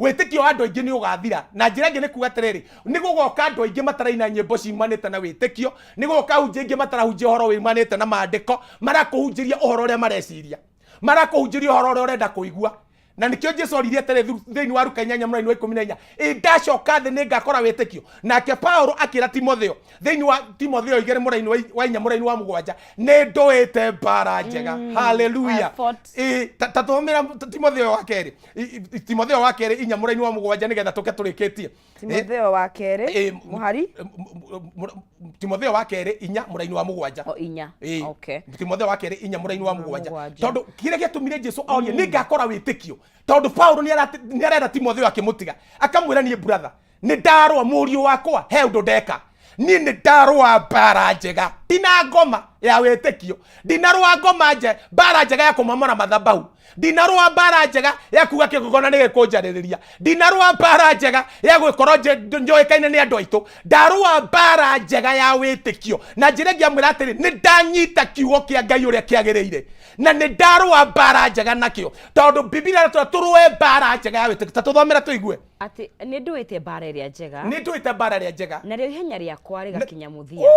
Wĩtĩkio wa andũ aingĩ nĩ ũgathira. Na njĩra ĩngĩ nĩ kuga atĩrĩrĩ, nĩ gũgoka andũ aingĩ mataraina nyĩmbo ciumanĩte na wĩtĩkio, nĩ gũgoka ahunjia aingĩ matarahunjia ũhoro umanĩte na maandĩko, marakũhunjĩria ũhoro ũrĩa mareciria, marakũhunjĩria ũhoro ũrĩa ũrenda kũigua. Na nĩkĩo Jesu oririe atĩrĩ thĩinĩ wa Luka inyanya mũraini wa ikũmi na inya, ĩ ndacoka thĩ nĩ ngakora wĩtĩkio? Nake Paulo akĩra Timotheo thĩinĩ wa Timotheo igĩrĩ mũraini wa inya mũraini wa mũgwanja, nĩ ndũĩte mbara njega. Haleluya. I fought. Ĩ, ta thomera Timotheo wa kerĩ, Timotheo wa kerĩ inya mũraini wa mũgwanja nĩgetha tũke tũrĩkĩtie. Timotheo wa kerĩ mũhari Timotheo wa kerĩ inya mũraini wa mũgwanja. O inya. Okay. Timotheo wa kerĩ inya mũraini wa mũgwanja. Tondũ kĩrĩa gĩatũmire Jesu orie nĩ ngakora wĩtĩkio, tondũ Paulo nĩ arera Timotheo akĩmũtiga akamwĩra, niĩ brother nĩ ndarũa, mũriũ wakwa he ũndũ ndeka, niĩ nĩ ndarũa mbara njega, ndina ngoma ya wĩtĩkio, ndinarũa ngoma nje mbara njega ya kũmomora mathabahu, ndinarũa mbara njega ya kuga kĩgongona nĩ gĩkũnjarĩrĩria, ndinarũa mbara njega ya gũkorwo njoĩkaine nĩ andũ aitũ, ndarũa mbara njega ya wĩtĩkio. Na njĩra ĩngĩ amwĩra atĩrĩ, nĩ ndanyita kiugo kĩa Ngai ũrĩa kĩagĩrĩire na nĩ ndarũa mbara njega nakĩo, tondũ Bibilia ĩratwĩra tũrũe mbara njega ya wĩtĩkio. Ta tũthomera tũigue. Atĩ nĩ ndũĩte mbara ĩrĩa njega. Nĩ ndũĩte mbara ĩrĩa njega. Narĩo ihenya rĩakwa rĩgakinya mũthia.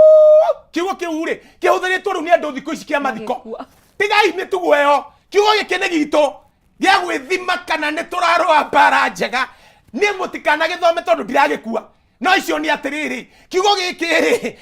Kiugo kĩu rĩ kĩhũthĩrĩtwo rĩu nĩ andũ thikũ ici kĩa mathiko. Tigai mĩtugo ĩyo. Kiugo gĩkĩ nĩ gitũ gĩa gwĩthima kana nĩ tũrarũa mbara njega. Niĩ mũtikanagĩthome tondũ ndiragĩkua. No icio nĩ atĩrĩrĩ, kiugo gĩkĩ rĩ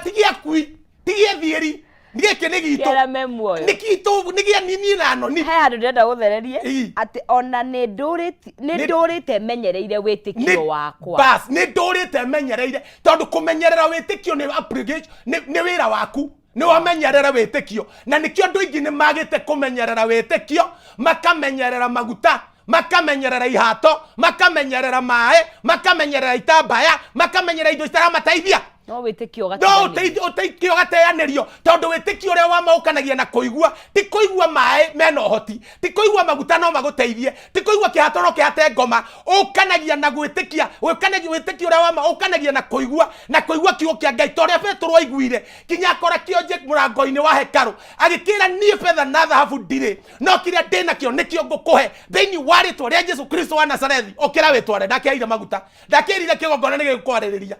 tigia kui, tigia thiĩri, gĩkĩ nĩ gitũ. Kĩarĩa me muoyo. Nĩ gitũ, nĩ gĩa niĩ na noni. He handũ ndĩrenda gũthererie atĩ ona nĩ ndũrĩte menyereire wĩtĩkio wakwa. Bas, nĩ ndũrĩte menyereire, tondũ kũmenyerera wĩtĩkio nĩ application, nĩ wĩra waku. Nĩ wamenyerera wĩtĩkio, na nĩkĩo andũ aingĩ nĩ magĩte kũmenyerera wĩtĩkio, makamenyerera maguta, makamenyerera ihato, makamenyerera maĩ, makamenyerera itambaya, makamenyerera indo itaramateithia. No wĩtĩkio No ũgatiganĩrio. ũteithio ũgateanĩrio, tondũ wĩtĩkio ũrĩa wa ma ũkanagia na kũigua, ti kũigua maĩ mena ũhoti, ti kũigua maguta no magũteithie, ti kũigua kĩhato no kĩhate ngoma. Ũkanagia na gwĩtĩkia, ũkanagia wĩtĩkio ũrĩa wa ma ũkanagia na kũigua, na kũigua kiugo kĩa Ngai, ta ũrĩa Petero aiguire kinya akora kĩonje mũrango-inĩ wa hekarũ, agĩkĩra, niĩ betha na thahabu ndirĩ, no kĩrĩa ndĩ nakĩo nĩkĩo ngũkũhe, thĩinĩ wa rĩtwa rĩa Jesu Kristo wa Nazarethi, ũkĩra wĩtware. Ndakĩaire maguta, ndakĩrire kĩgongona nĩ gĩgũkwarĩrĩria.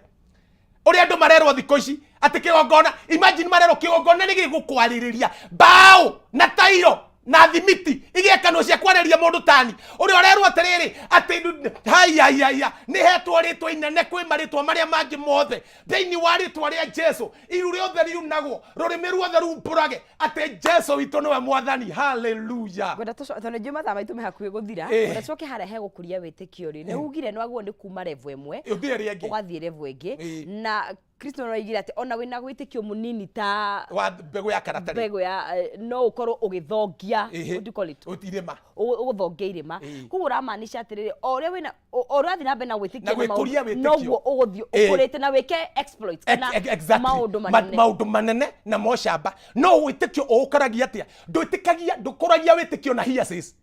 Ũrĩa andũ marerwo thikũ ici atĩ kĩgongona, imagine marerwo kĩgongona nĩ gĩgũkwarĩrĩria, mbaũ na tairo na thimiti igĩakanwo cia kwarĩria mũndũ tani. Ũrĩa ũrerwo atĩrĩrĩ atĩ haya haya nĩ hetwo rĩtwa inene kwĩ marĩtwa marĩa mangĩ mothe, thĩinĩ wa rĩtwa rĩa Jesu iru rĩothe riunagwo, rũrĩmĩ ruothe rumbũrage atĩ Jesu witũ nĩwe Mwathani. Haleluya. Ngwenda tondũ nĩnjũĩ mathaa maitũ me hakuhĩ gũthira, ngwenda tũcoke harĩa he gũkũria wĩtĩkio rĩ, nĩ ugire nĩ wagĩrĩirwo nĩ kuma level ĩmwe Ũthiĩ ĩrĩa ĩngĩ. ũgathiĩ level ĩngĩ. Na Kristo no oigire atĩ ona wĩna wĩtĩkio mũnini ta wa mbegũ ya karatarĩ, mbegũ ya no ũkorwo ũgĩthongia, what do you call it? Irĩma. Ũgũthongia irĩma. Koguo ũramaanisha atĩrĩrĩ, o ũrĩa wĩna o ũrathiĩ na mbere na gwĩtĩkia Na na maũndũ, gwĩkũria wĩtĩkio. noguo ũgũthiĩ ũkũrĩte na wĩke exploits kana maũndũ manene. Maũndũ manene na mocamba. No wĩtĩkio ũũkũragia atĩa? Ndwĩtĩkagia, ndũkũragia wĩtĩkio na hearsays.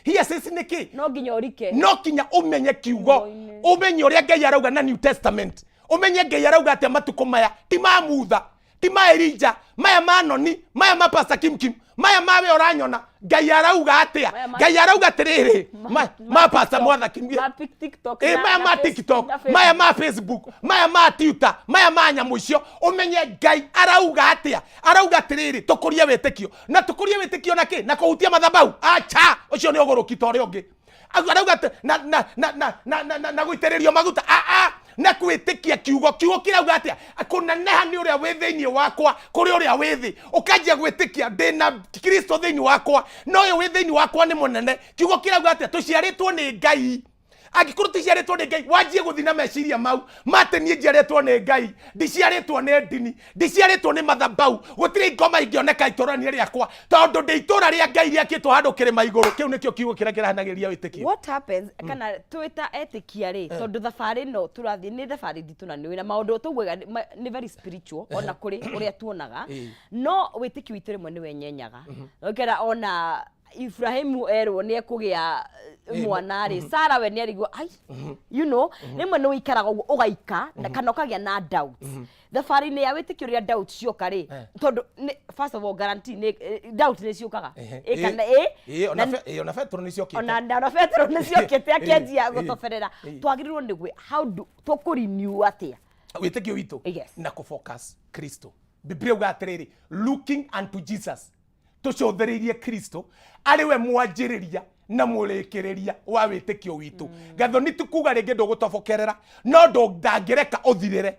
Hearsays nĩ kĩ? No nginya ũrike. No nginya ũmenye kiugo, Kiugo-inĩ. ũmenye ũrĩa Ngai arauga na New Testament, ũmenye Ngai arauga atĩa matukũ maya, ti ma Mutha, ti ma Elijah, maya ma Noni, maya ma Pastor Kim Kim, maya ma we ũranyona. Ngai arauga atĩa? Maya ma Ngai arauga atĩrĩrĩ, ma Pastor Mwatha Kim, Ma TikTok maya na ma TikTok, na Facebook. maya ma Facebook, maya ma Twitter, maya ma nyamũ icio, ũmenye Ngai arauga atĩa. Arauga atĩrĩrĩ, tũkũrie wĩtĩkio. Na tũkũrie wĩtĩkio na kĩ? Na kũhutia mathabahu. Acha, ũcio nĩ ũgũrũki ta ũrĩa ũngĩ. Arauga atĩ, na gũitĩrĩrio maguta. A, a, na kwĩtĩkia kiugo. Kiugo kĩrauga atĩa? Kũneneha nĩ ũrĩa wĩ thĩinĩ wakwa kũrĩ ũrĩa wĩ thĩ. Ũkanjia gwĩtĩkia ndĩna Kristo thĩinĩ wakwa, na ũyũ wĩ thĩinĩ wakwa nĩ mũnene. Kiugo kĩrauga atĩa? Tũciarĩtwo nĩ Ngai. Angĩkorwo tũciarĩtwo nĩ Ngai, wanjie gũthiĩ na meciria mau ma atĩ niĩ njiarĩtwo nĩ Ngai, ndiciarĩtwo nĩ ndini, ndiciarĩtwo nĩ mathabau, gũtirĩ ngoma ingĩoneka itũũra-inĩ rĩakwa, tondũ ndĩ itũũra rĩa Ngai rĩakĩtwo handũ kĩrĩma igũrũ. Kĩu nĩkĩo kiugo kĩrĩa kĩrahanagĩria wĩtĩkio. What happens kana twĩ ta etĩkia rĩ, tondũ thabarĩ ĩno tũrathiĩ nĩ thabarĩ nditũ na nĩ na maũndũ tũguaga nĩ very spiritual ona kũrĩ ũrĩa tuonaga, no wĩtĩkio witũ rĩmwe nĩ wenyenyaga. Ũkera ona Ibrahimu erwo nĩ ekũgĩa mwana rĩ, Sara we nĩ arigwo, ai, you know, rĩmwe nĩ ũikaraga ũguo ũgaika na kana ũkagĩa na doubts. Thabarĩ-inĩ ya wĩtĩkio rĩrĩa doubts cioka rĩ, tondũ First of all, guarantee nĩ doubt nĩ ciũkaga. Ehe. Ĩ kana Ĩ, ĩ ĩ, ona na- ĩ, ona Petero nĩ ciokĩte. Ona Petero nĩ ciokĩte akĩanjia Ĩ, gũtoberera. ĩ. Twagĩrĩirwo nĩ gwĩ how do tũkũrenew atĩa? Wĩtĩkio witũ Yes. na kũfocus Kristo. Biblia uga atĩrĩrĩ, looking unto Jesus, tũcũthĩrĩirie Kristo arĩ we mwanjĩrĩria na mũrĩkĩrĩria wa wĩtĩkio witũ. Gathoni, ti kuga rĩngĩ ndũgũtobokerera, no ndangĩreka ũthirĩre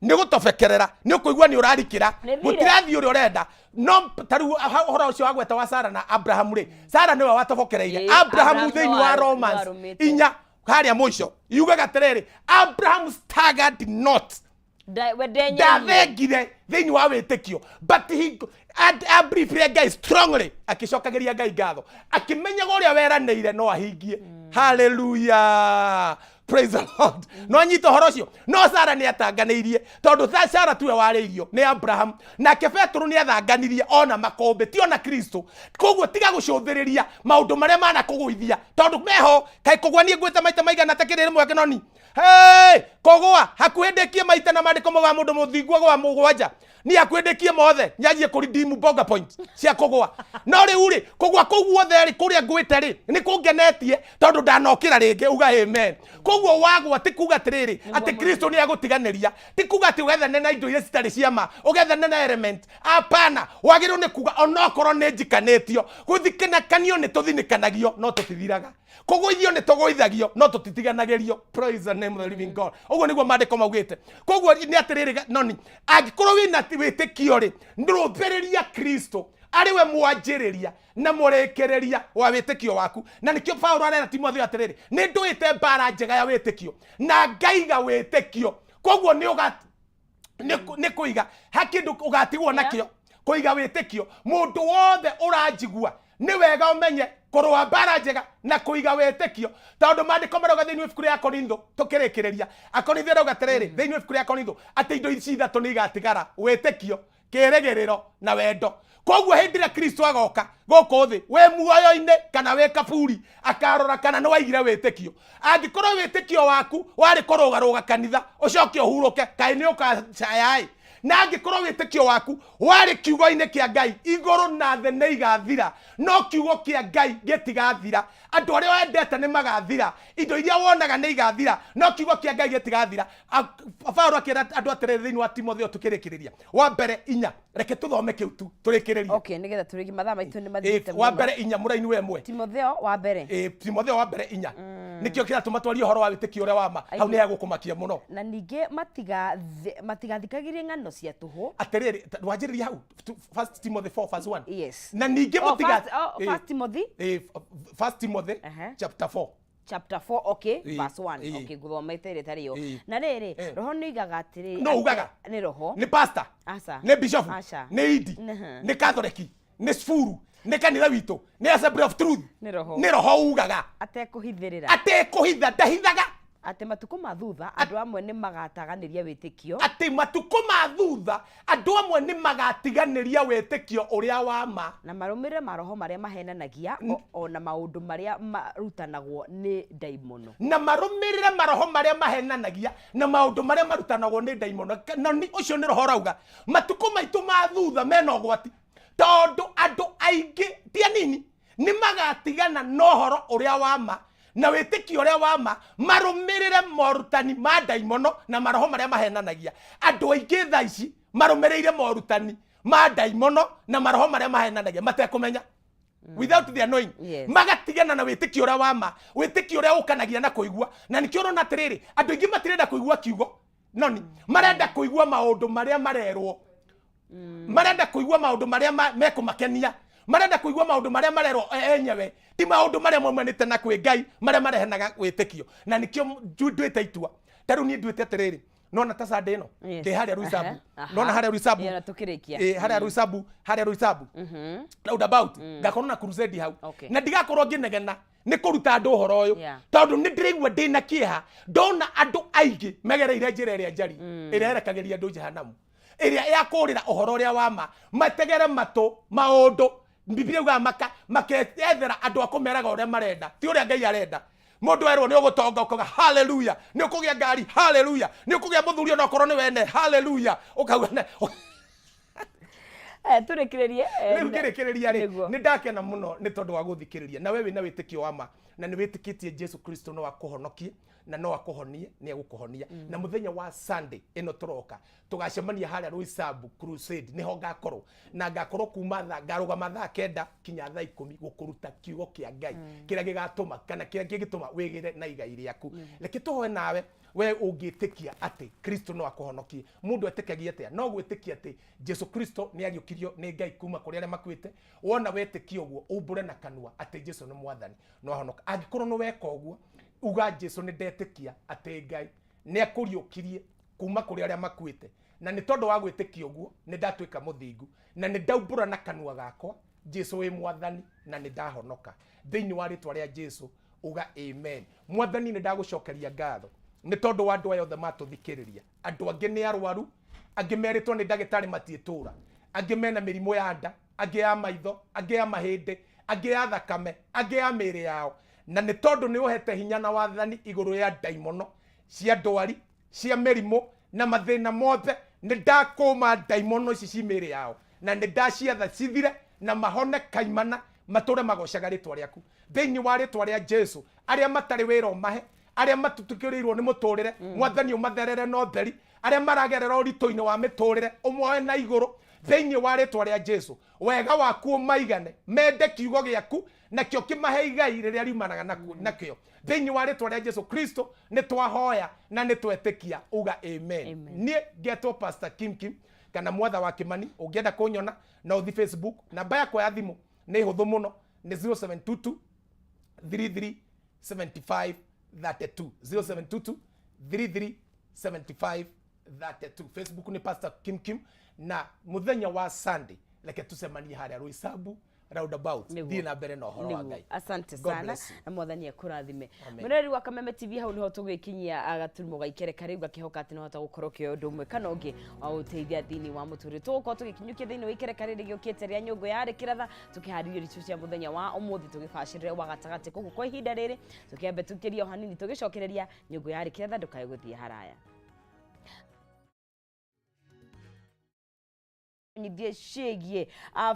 nĩ gũtobekerera, nĩ ũkũigua nĩ ũrarikĩra. Nĩ thire. Gũtirathiĩ ũrĩa ũrenda, no ta rĩu ũhoro ũcio wagweta wa Sara na Abrahamu rĩ, Sara nĩwe watobokereire. Ĩ, Abrahamu Abrahamu thĩinĩ nĩwe wa Romans nĩwe warũmĩte. 4 harĩa mũico yugaga atĩrĩrĩ, Abraham staggered not. We ndenyenyire. Ndathengire thĩinĩ wa wĩtĩkio, but he abriefire Ngai strongly, akĩcokagĩria Ngai ngatho, akĩmenyaga ũrĩa weranĩire no ahingie. Haleluya, praise the Lord. No anyita ũhoro ũcio, no Sara nĩ atanganĩirie, tondũ Sara tiwe warĩirio nĩ Abraham. Nake Petero nĩ athanganirie ona makũmbĩ, ti ona Kristo. Koguo tiga gũcũthĩrĩria maũndũ marĩa manakũgũithia, tondũ meho. Kaĩ kũgwa niĩ ngwĩte maita maigana ta kĩrĩ rĩmwe kĩnoni? Hey, kũgũa hakuhĩ ndĩkie maita na maandĩko mau wa mũndũ mũthingu agũa mũgwanja. Niĩ hakuhĩ ndĩkie mothe, nyanjie kũridimu bonga point cia kũgũa. No rĩu rĩ, kũgũa kũu guothe rĩ, kũrĩa ngwĩte rĩ, nĩ kũngenetie tondũ ndanokĩra rĩngĩ. Uga amen. Koguo wagwa ti kuga atĩrĩrĩ atĩ Kristo nĩ agũtiganĩria, ti kuga atĩ ũgethane na indo iria citarĩ cia ma, ũgethane na element. Apana, wagĩrĩirwo nĩ kuga onokorwo nĩ njikanĩtio. Gũthikanĩkanio nĩ tũthinĩkanagio, no tũtithiraga. Kũgũithio nĩ tũgũithagio, no tũtitiganagĩrio. Praise the name of the living God. Ũguo nĩguo maandĩko maugĩte. Koguo nĩ atĩrĩrĩ, noni angĩkorwo wĩna wĩtĩkio rĩ, rũthĩrĩria Kristo arĩ we mwanjĩrĩria na mũrĩkĩrĩria wa wĩtĩkio waku. Na nĩkĩo Paulo arera Timotheo atĩrĩrĩ, nĩ ndũĩte mbara njega ya wĩtĩkio na ngaiga wĩtĩkio. Koguo nĩ ũga nĩ kũiga ha kĩndũ ũgatigwo nakĩo, kũiga wĩtĩkio. Mũndũ wothe ũranjigua, nĩ wega ũmenye kũrũa mbara njega na kũiga wĩtĩkio, tondũ maandĩko marauga thĩinĩ wa ibuku rĩa Korintho, tũkĩrĩkĩrĩria, Akorintho ĩrauga atĩrĩrĩ thĩinĩ wa ibuku rĩa Korintho atĩ indo ici ithatũ nĩ igatigara: wĩtĩkio, kĩĩrĩgĩrĩro na wendo. Koguo hĩndĩ ĩrĩa Kristo agoka gũkũ thĩ, wĩ muoyo-inĩ kana wĩ kaburi, akarora kana nĩ waigire wĩtĩkio. Angĩkorwo wĩtĩkio waku warĩ kũrũgarũga kanitha ũcoke ũhurũke, kaĩ nĩ ũkacayaĩ? Na angĩkorwo wĩtĩkio waku warĩ kiugo-inĩ kĩa Ngai, igũrũ na thĩ nĩ igathira, no kiugo kĩa Ngai gĩtigathira. Andũ arĩa wendete nĩ magathira, indo iria wonaga nĩ igathira, no kiugo kĩa Ngai gĩtigathira. Paulo akĩra andũ atĩrĩrĩ thĩinĩ wa Timotheo, tũkĩrĩkĩrĩria, wa mbere 4, reke tũthome kĩu tu tũrĩkĩrĩrie. Okay, nĩgetha tũrĩkie, mathaa maitũ nĩ mathiĩte wa mũno. mbere 4 mũraini wa 1. Timotheo wa mbere. Timotheo wa mbere 4, nĩkĩo kĩratũma twarie ũhoro wa wĩtĩkio ũrĩa wa ma. Hau nĩ hegũkũmakia mũno. Na ningĩ matigathikagĩrie ng'ano cia tũhũ. Atĩrĩrĩ, wanjĩrĩria hau First Timothy 4 verse 1. Yes. Na ningĩ Oh, mũtiga First Timothy. First Timothy chapter 4. Chapter 4, okay. Verse 1. Okay, nguthomete ĩrĩa ĩtarĩ yo. Na rĩrĩ, roho nĩ ugaga atĩrĩ. No ugaga? Nĩ roho. Nĩ pastor? Aca. Nĩ bishop? Aca. Nĩ idi? Nĩ Catholic? Nĩ cburu? Nĩ kanitha witũ? Nĩ Assembly of Truth? Nĩ roho. Nĩ roho ugaga. Atekũhithĩrĩra. Atekũhitha, ndahithaga. Atĩ matukũ ma thutha andũ amwe nĩ magataganĩria wĩtĩkio. Atĩ matukũ ma thutha andũ amwe nĩ magatiganĩria wĩtĩkio ũrĩa wa ma. Na marũmĩrĩre maroho marĩa mahenanagia o na maũndũ marĩa marutanagwo nĩ ndaimono. Na marũmĩrĩre maroho marĩa mahenanagia na maũndũ marĩa marutanagwo nĩ ndaimono. Na ũcio nĩ roho ũrauga matukũ maitũ ma thutha mena ũgwati, tondũ andũ aingĩ ti anini nĩ magatigana na ũhoro ũrĩa wa ma na wĩtĩkio ũrĩa wa ma, marũmĩrĩre morutani ma ndaimono na maroho marĩa mahenanagia. Andũ aingĩ thaa ici marũmĩrĩire morutani ma ndaimono na maroho marĩa mahenanagia matekũmenya, without their knowing. Magatigana na wĩtĩkio ũrĩa wa ma, wĩtĩkio ũrĩa ũkanagia na kũigua. Na nĩkĩo ũrona atĩrĩrĩ, andũ aingĩ matirenda kũigua kiugo noni, marenda kũigua maũndũ marĩa marerwo, marenda kũigua maũndũ marĩa mekũmakenia, marenda kũigua maũndũ marĩa marerwo enyewe, ti maũndũ marĩa maumanĩte na kwĩ Ngai, marĩa marehenaga wĩtĩkio. Na nĩkĩo nduĩte itua. Ta rĩu niĩ nduĩte atĩrĩrĩ, nona ta Sunday ĩno ndĩ harĩa Ruisabu. Nona harĩa Ruisabu. Yeah, na tũkĩrĩkia. Harĩa Ruisabu, harĩa Ruisabu roundabout, ngakorwo na crusade hau. Na ndigakorwo ngĩnegena nĩ kũruta andũ ũhoro ũyũ, tondũ nĩ ndĩraigua ndĩna kĩeha ndona andũ aingĩ megereire njĩra ĩrĩa njari, ĩrĩa yerekagĩria andũ jehanamu, ĩrĩa ya kũrĩra ũhoro ũrĩa wa ma, mategere matũ maũndũ Biblia yugaga, makethera andũ a kũmeraga ũrĩa marenda, ti ũrĩa Ngai arenda. Mũndũ erwo nĩ ũgũtonga, ũkauga haleluya, nĩ ũkũgĩa ngari, haleluya, nĩ ũkũgĩa mũthuri onokorwo nĩ wene, haleluya, ũkauga. Tũrĩkĩrĩrie Rĩu ngĩrĩkĩrĩria rĩ, Nĩguo. nĩ ndakena mũno nĩ tondũ wa gũthikĩrĩria, na we wĩna wĩtĩkio wa ma na nĩ wĩtĩkĩtie Jesu Kristo no akũhonokie na no akũhonie, nĩ egũkũhonia. Na mũthenya wa Sunday ĩno tũroka tũgacemania harĩa Roysambu Crusade, nĩho ngakorwo, na ngakorwo kuma thaa, ngarũgama thaa 9 kinya thaa 10 gũkũruta kiugo kĩa Ngai kĩrĩa gĩgatũma kana kĩrĩa kĩngĩtũma wĩgĩre na igai rĩaku. Reke tũhoe nawe we ũngĩtĩkia atĩ Kristo no akũhonokie. Mũndũ etĩkagia atĩa? No gwĩtĩkia atĩ Jesu Kristo nĩ ariũkirio nĩ Ngai kuma kũrĩ arĩa makuĩte. Wona wetĩkia ũguo, umbũre na kanua atĩ Jesu nĩ mwathani, no ahonoka. Angĩkorwo nĩ weka ũguo, uga, "Jesu, nĩ ndetĩkia atĩ Ngai nĩ akũriũkirie kuma kũrĩ arĩa makuĩte, na nĩ tondũ wa gwĩtĩkia ũguo nĩ ndatuĩka mũthingu, na nĩ ndaumbũra na kanua gakwa Jesu wĩ mwathani, na nĩ ndahonoka." Thĩinĩ wa rĩtwa rĩa Jesu, uga amen. Mwathani, nĩ ndagũcokeria ngatho nĩ tondũ wa andũ aya othe matũthikĩrĩria. Andũ angĩ nĩ arwaru, angĩ merĩtwo nĩ ndagĩtarĩ matiĩtũra, angĩ mena mĩrimũ ya nda, angĩ ya maitho, angĩ ya mahĩndĩ, angĩ ya thakame, angĩ ya mĩĩrĩ yao. Na nĩ tondũ nĩ ũhete hinya na wathani igũrũ ya ndaimono cia ndwari, cia mĩrimũ na mathĩna mothe, nĩ ndakũma ndaimono ici ci mĩĩrĩ yao na nĩ ndaciatha cithire na mahone kaimana, matũre magocaga rĩtwa rĩaku. Thĩinĩ wa rĩtwa rĩa Jesu, arĩa matarĩ wĩra ũmahe, arĩa matutukĩrĩirwo nĩ mũtũrĩre, Mwathani, ũmatherere na ũtheri, arĩa maragerera ũritũ-inĩ wa mĩtũrĩre, ũmoe na igũrũ. Thĩinĩ wa rĩtwa rĩa Jesu, wega waku ũmaigane, mende kiugo gĩaku nakĩo kĩmahe igai rĩrĩa riumanaga nakĩo. Thĩinĩ wa rĩtwa rĩa Jesu Kristo nĩ twahoya na nĩ twetĩkia, uga amen. Amen. Niĩ ngetwo Pastor Kim Kim kana Mwatha wa Kimani. Ũngĩenda kũnyona no ũthi Facebook. Namba yakwa ya thimũ nĩ hũthũ mũno, nĩ 0722 33 75 32, 0722 33 75 32. Facebook nĩ Pastor Kim Kim. Na mũthenya wa Sunday reke tucemanie harĩa Roysambu Roundabout. Nĩguo. Thiĩ na mbere na ũhoro wa Nĩguo. Ngai. Asante God sana. bless you. Na Mwathani akũrathime. Amen. Mwĩroreri wa Kameme TV, hau niho tũgĩkinyia gaturumo ga ikereka rĩu. Ngakĩhoka atĩ nĩhota gũkorwo ũkĩoya ũndũ ũmwe kana ũngĩ wa gũteithia thĩinĩ wa mũtũrĩre. Tũgũkorwo tũgĩkinyũkia thĩinĩ wa ikereka rĩrĩ gĩũkĩte rĩa nyũngũ yarĩ kĩratha, tũkĩharĩria irio cia mũthenya wa ũmũthĩ, tũgĩbacĩrĩre wa gatagatĩ. Koguo kwa ihinda rĩrĩ tũkĩambe tũkĩrie o hanini, tũgĩcokereria nyũngũ yarĩ kĩratha. Ndũkae gũthiĩ haraya. Nyithie ciĩgiĩ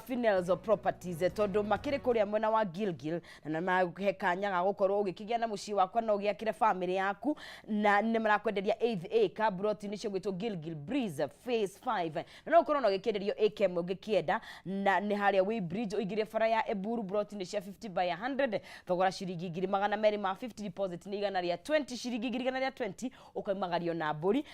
Finels of Properties, tondũ makĩrĩ kũrĩa mwena wa Gilgil na nĩ kanya ga gũkorwo ũgĩkĩgĩa na mũciĩ wakwa na ũgĩakĩre famĩlĩ yaku, na nĩ marakwenderia eighth acre broti nĩcio gwĩtwo Gilgil Breeze Phase 5, na no ũkorwo na ũgĩkĩenderio acre ĩmwe ũngĩkĩenda. Na nĩ harĩa Weybridge, ũingĩrie bara ya Eburu, broti nĩ cia 50 by 100, thogora ciringi 250,000, deposit nĩ 120, ciringi 120,000, ũkaumagario na mbũri.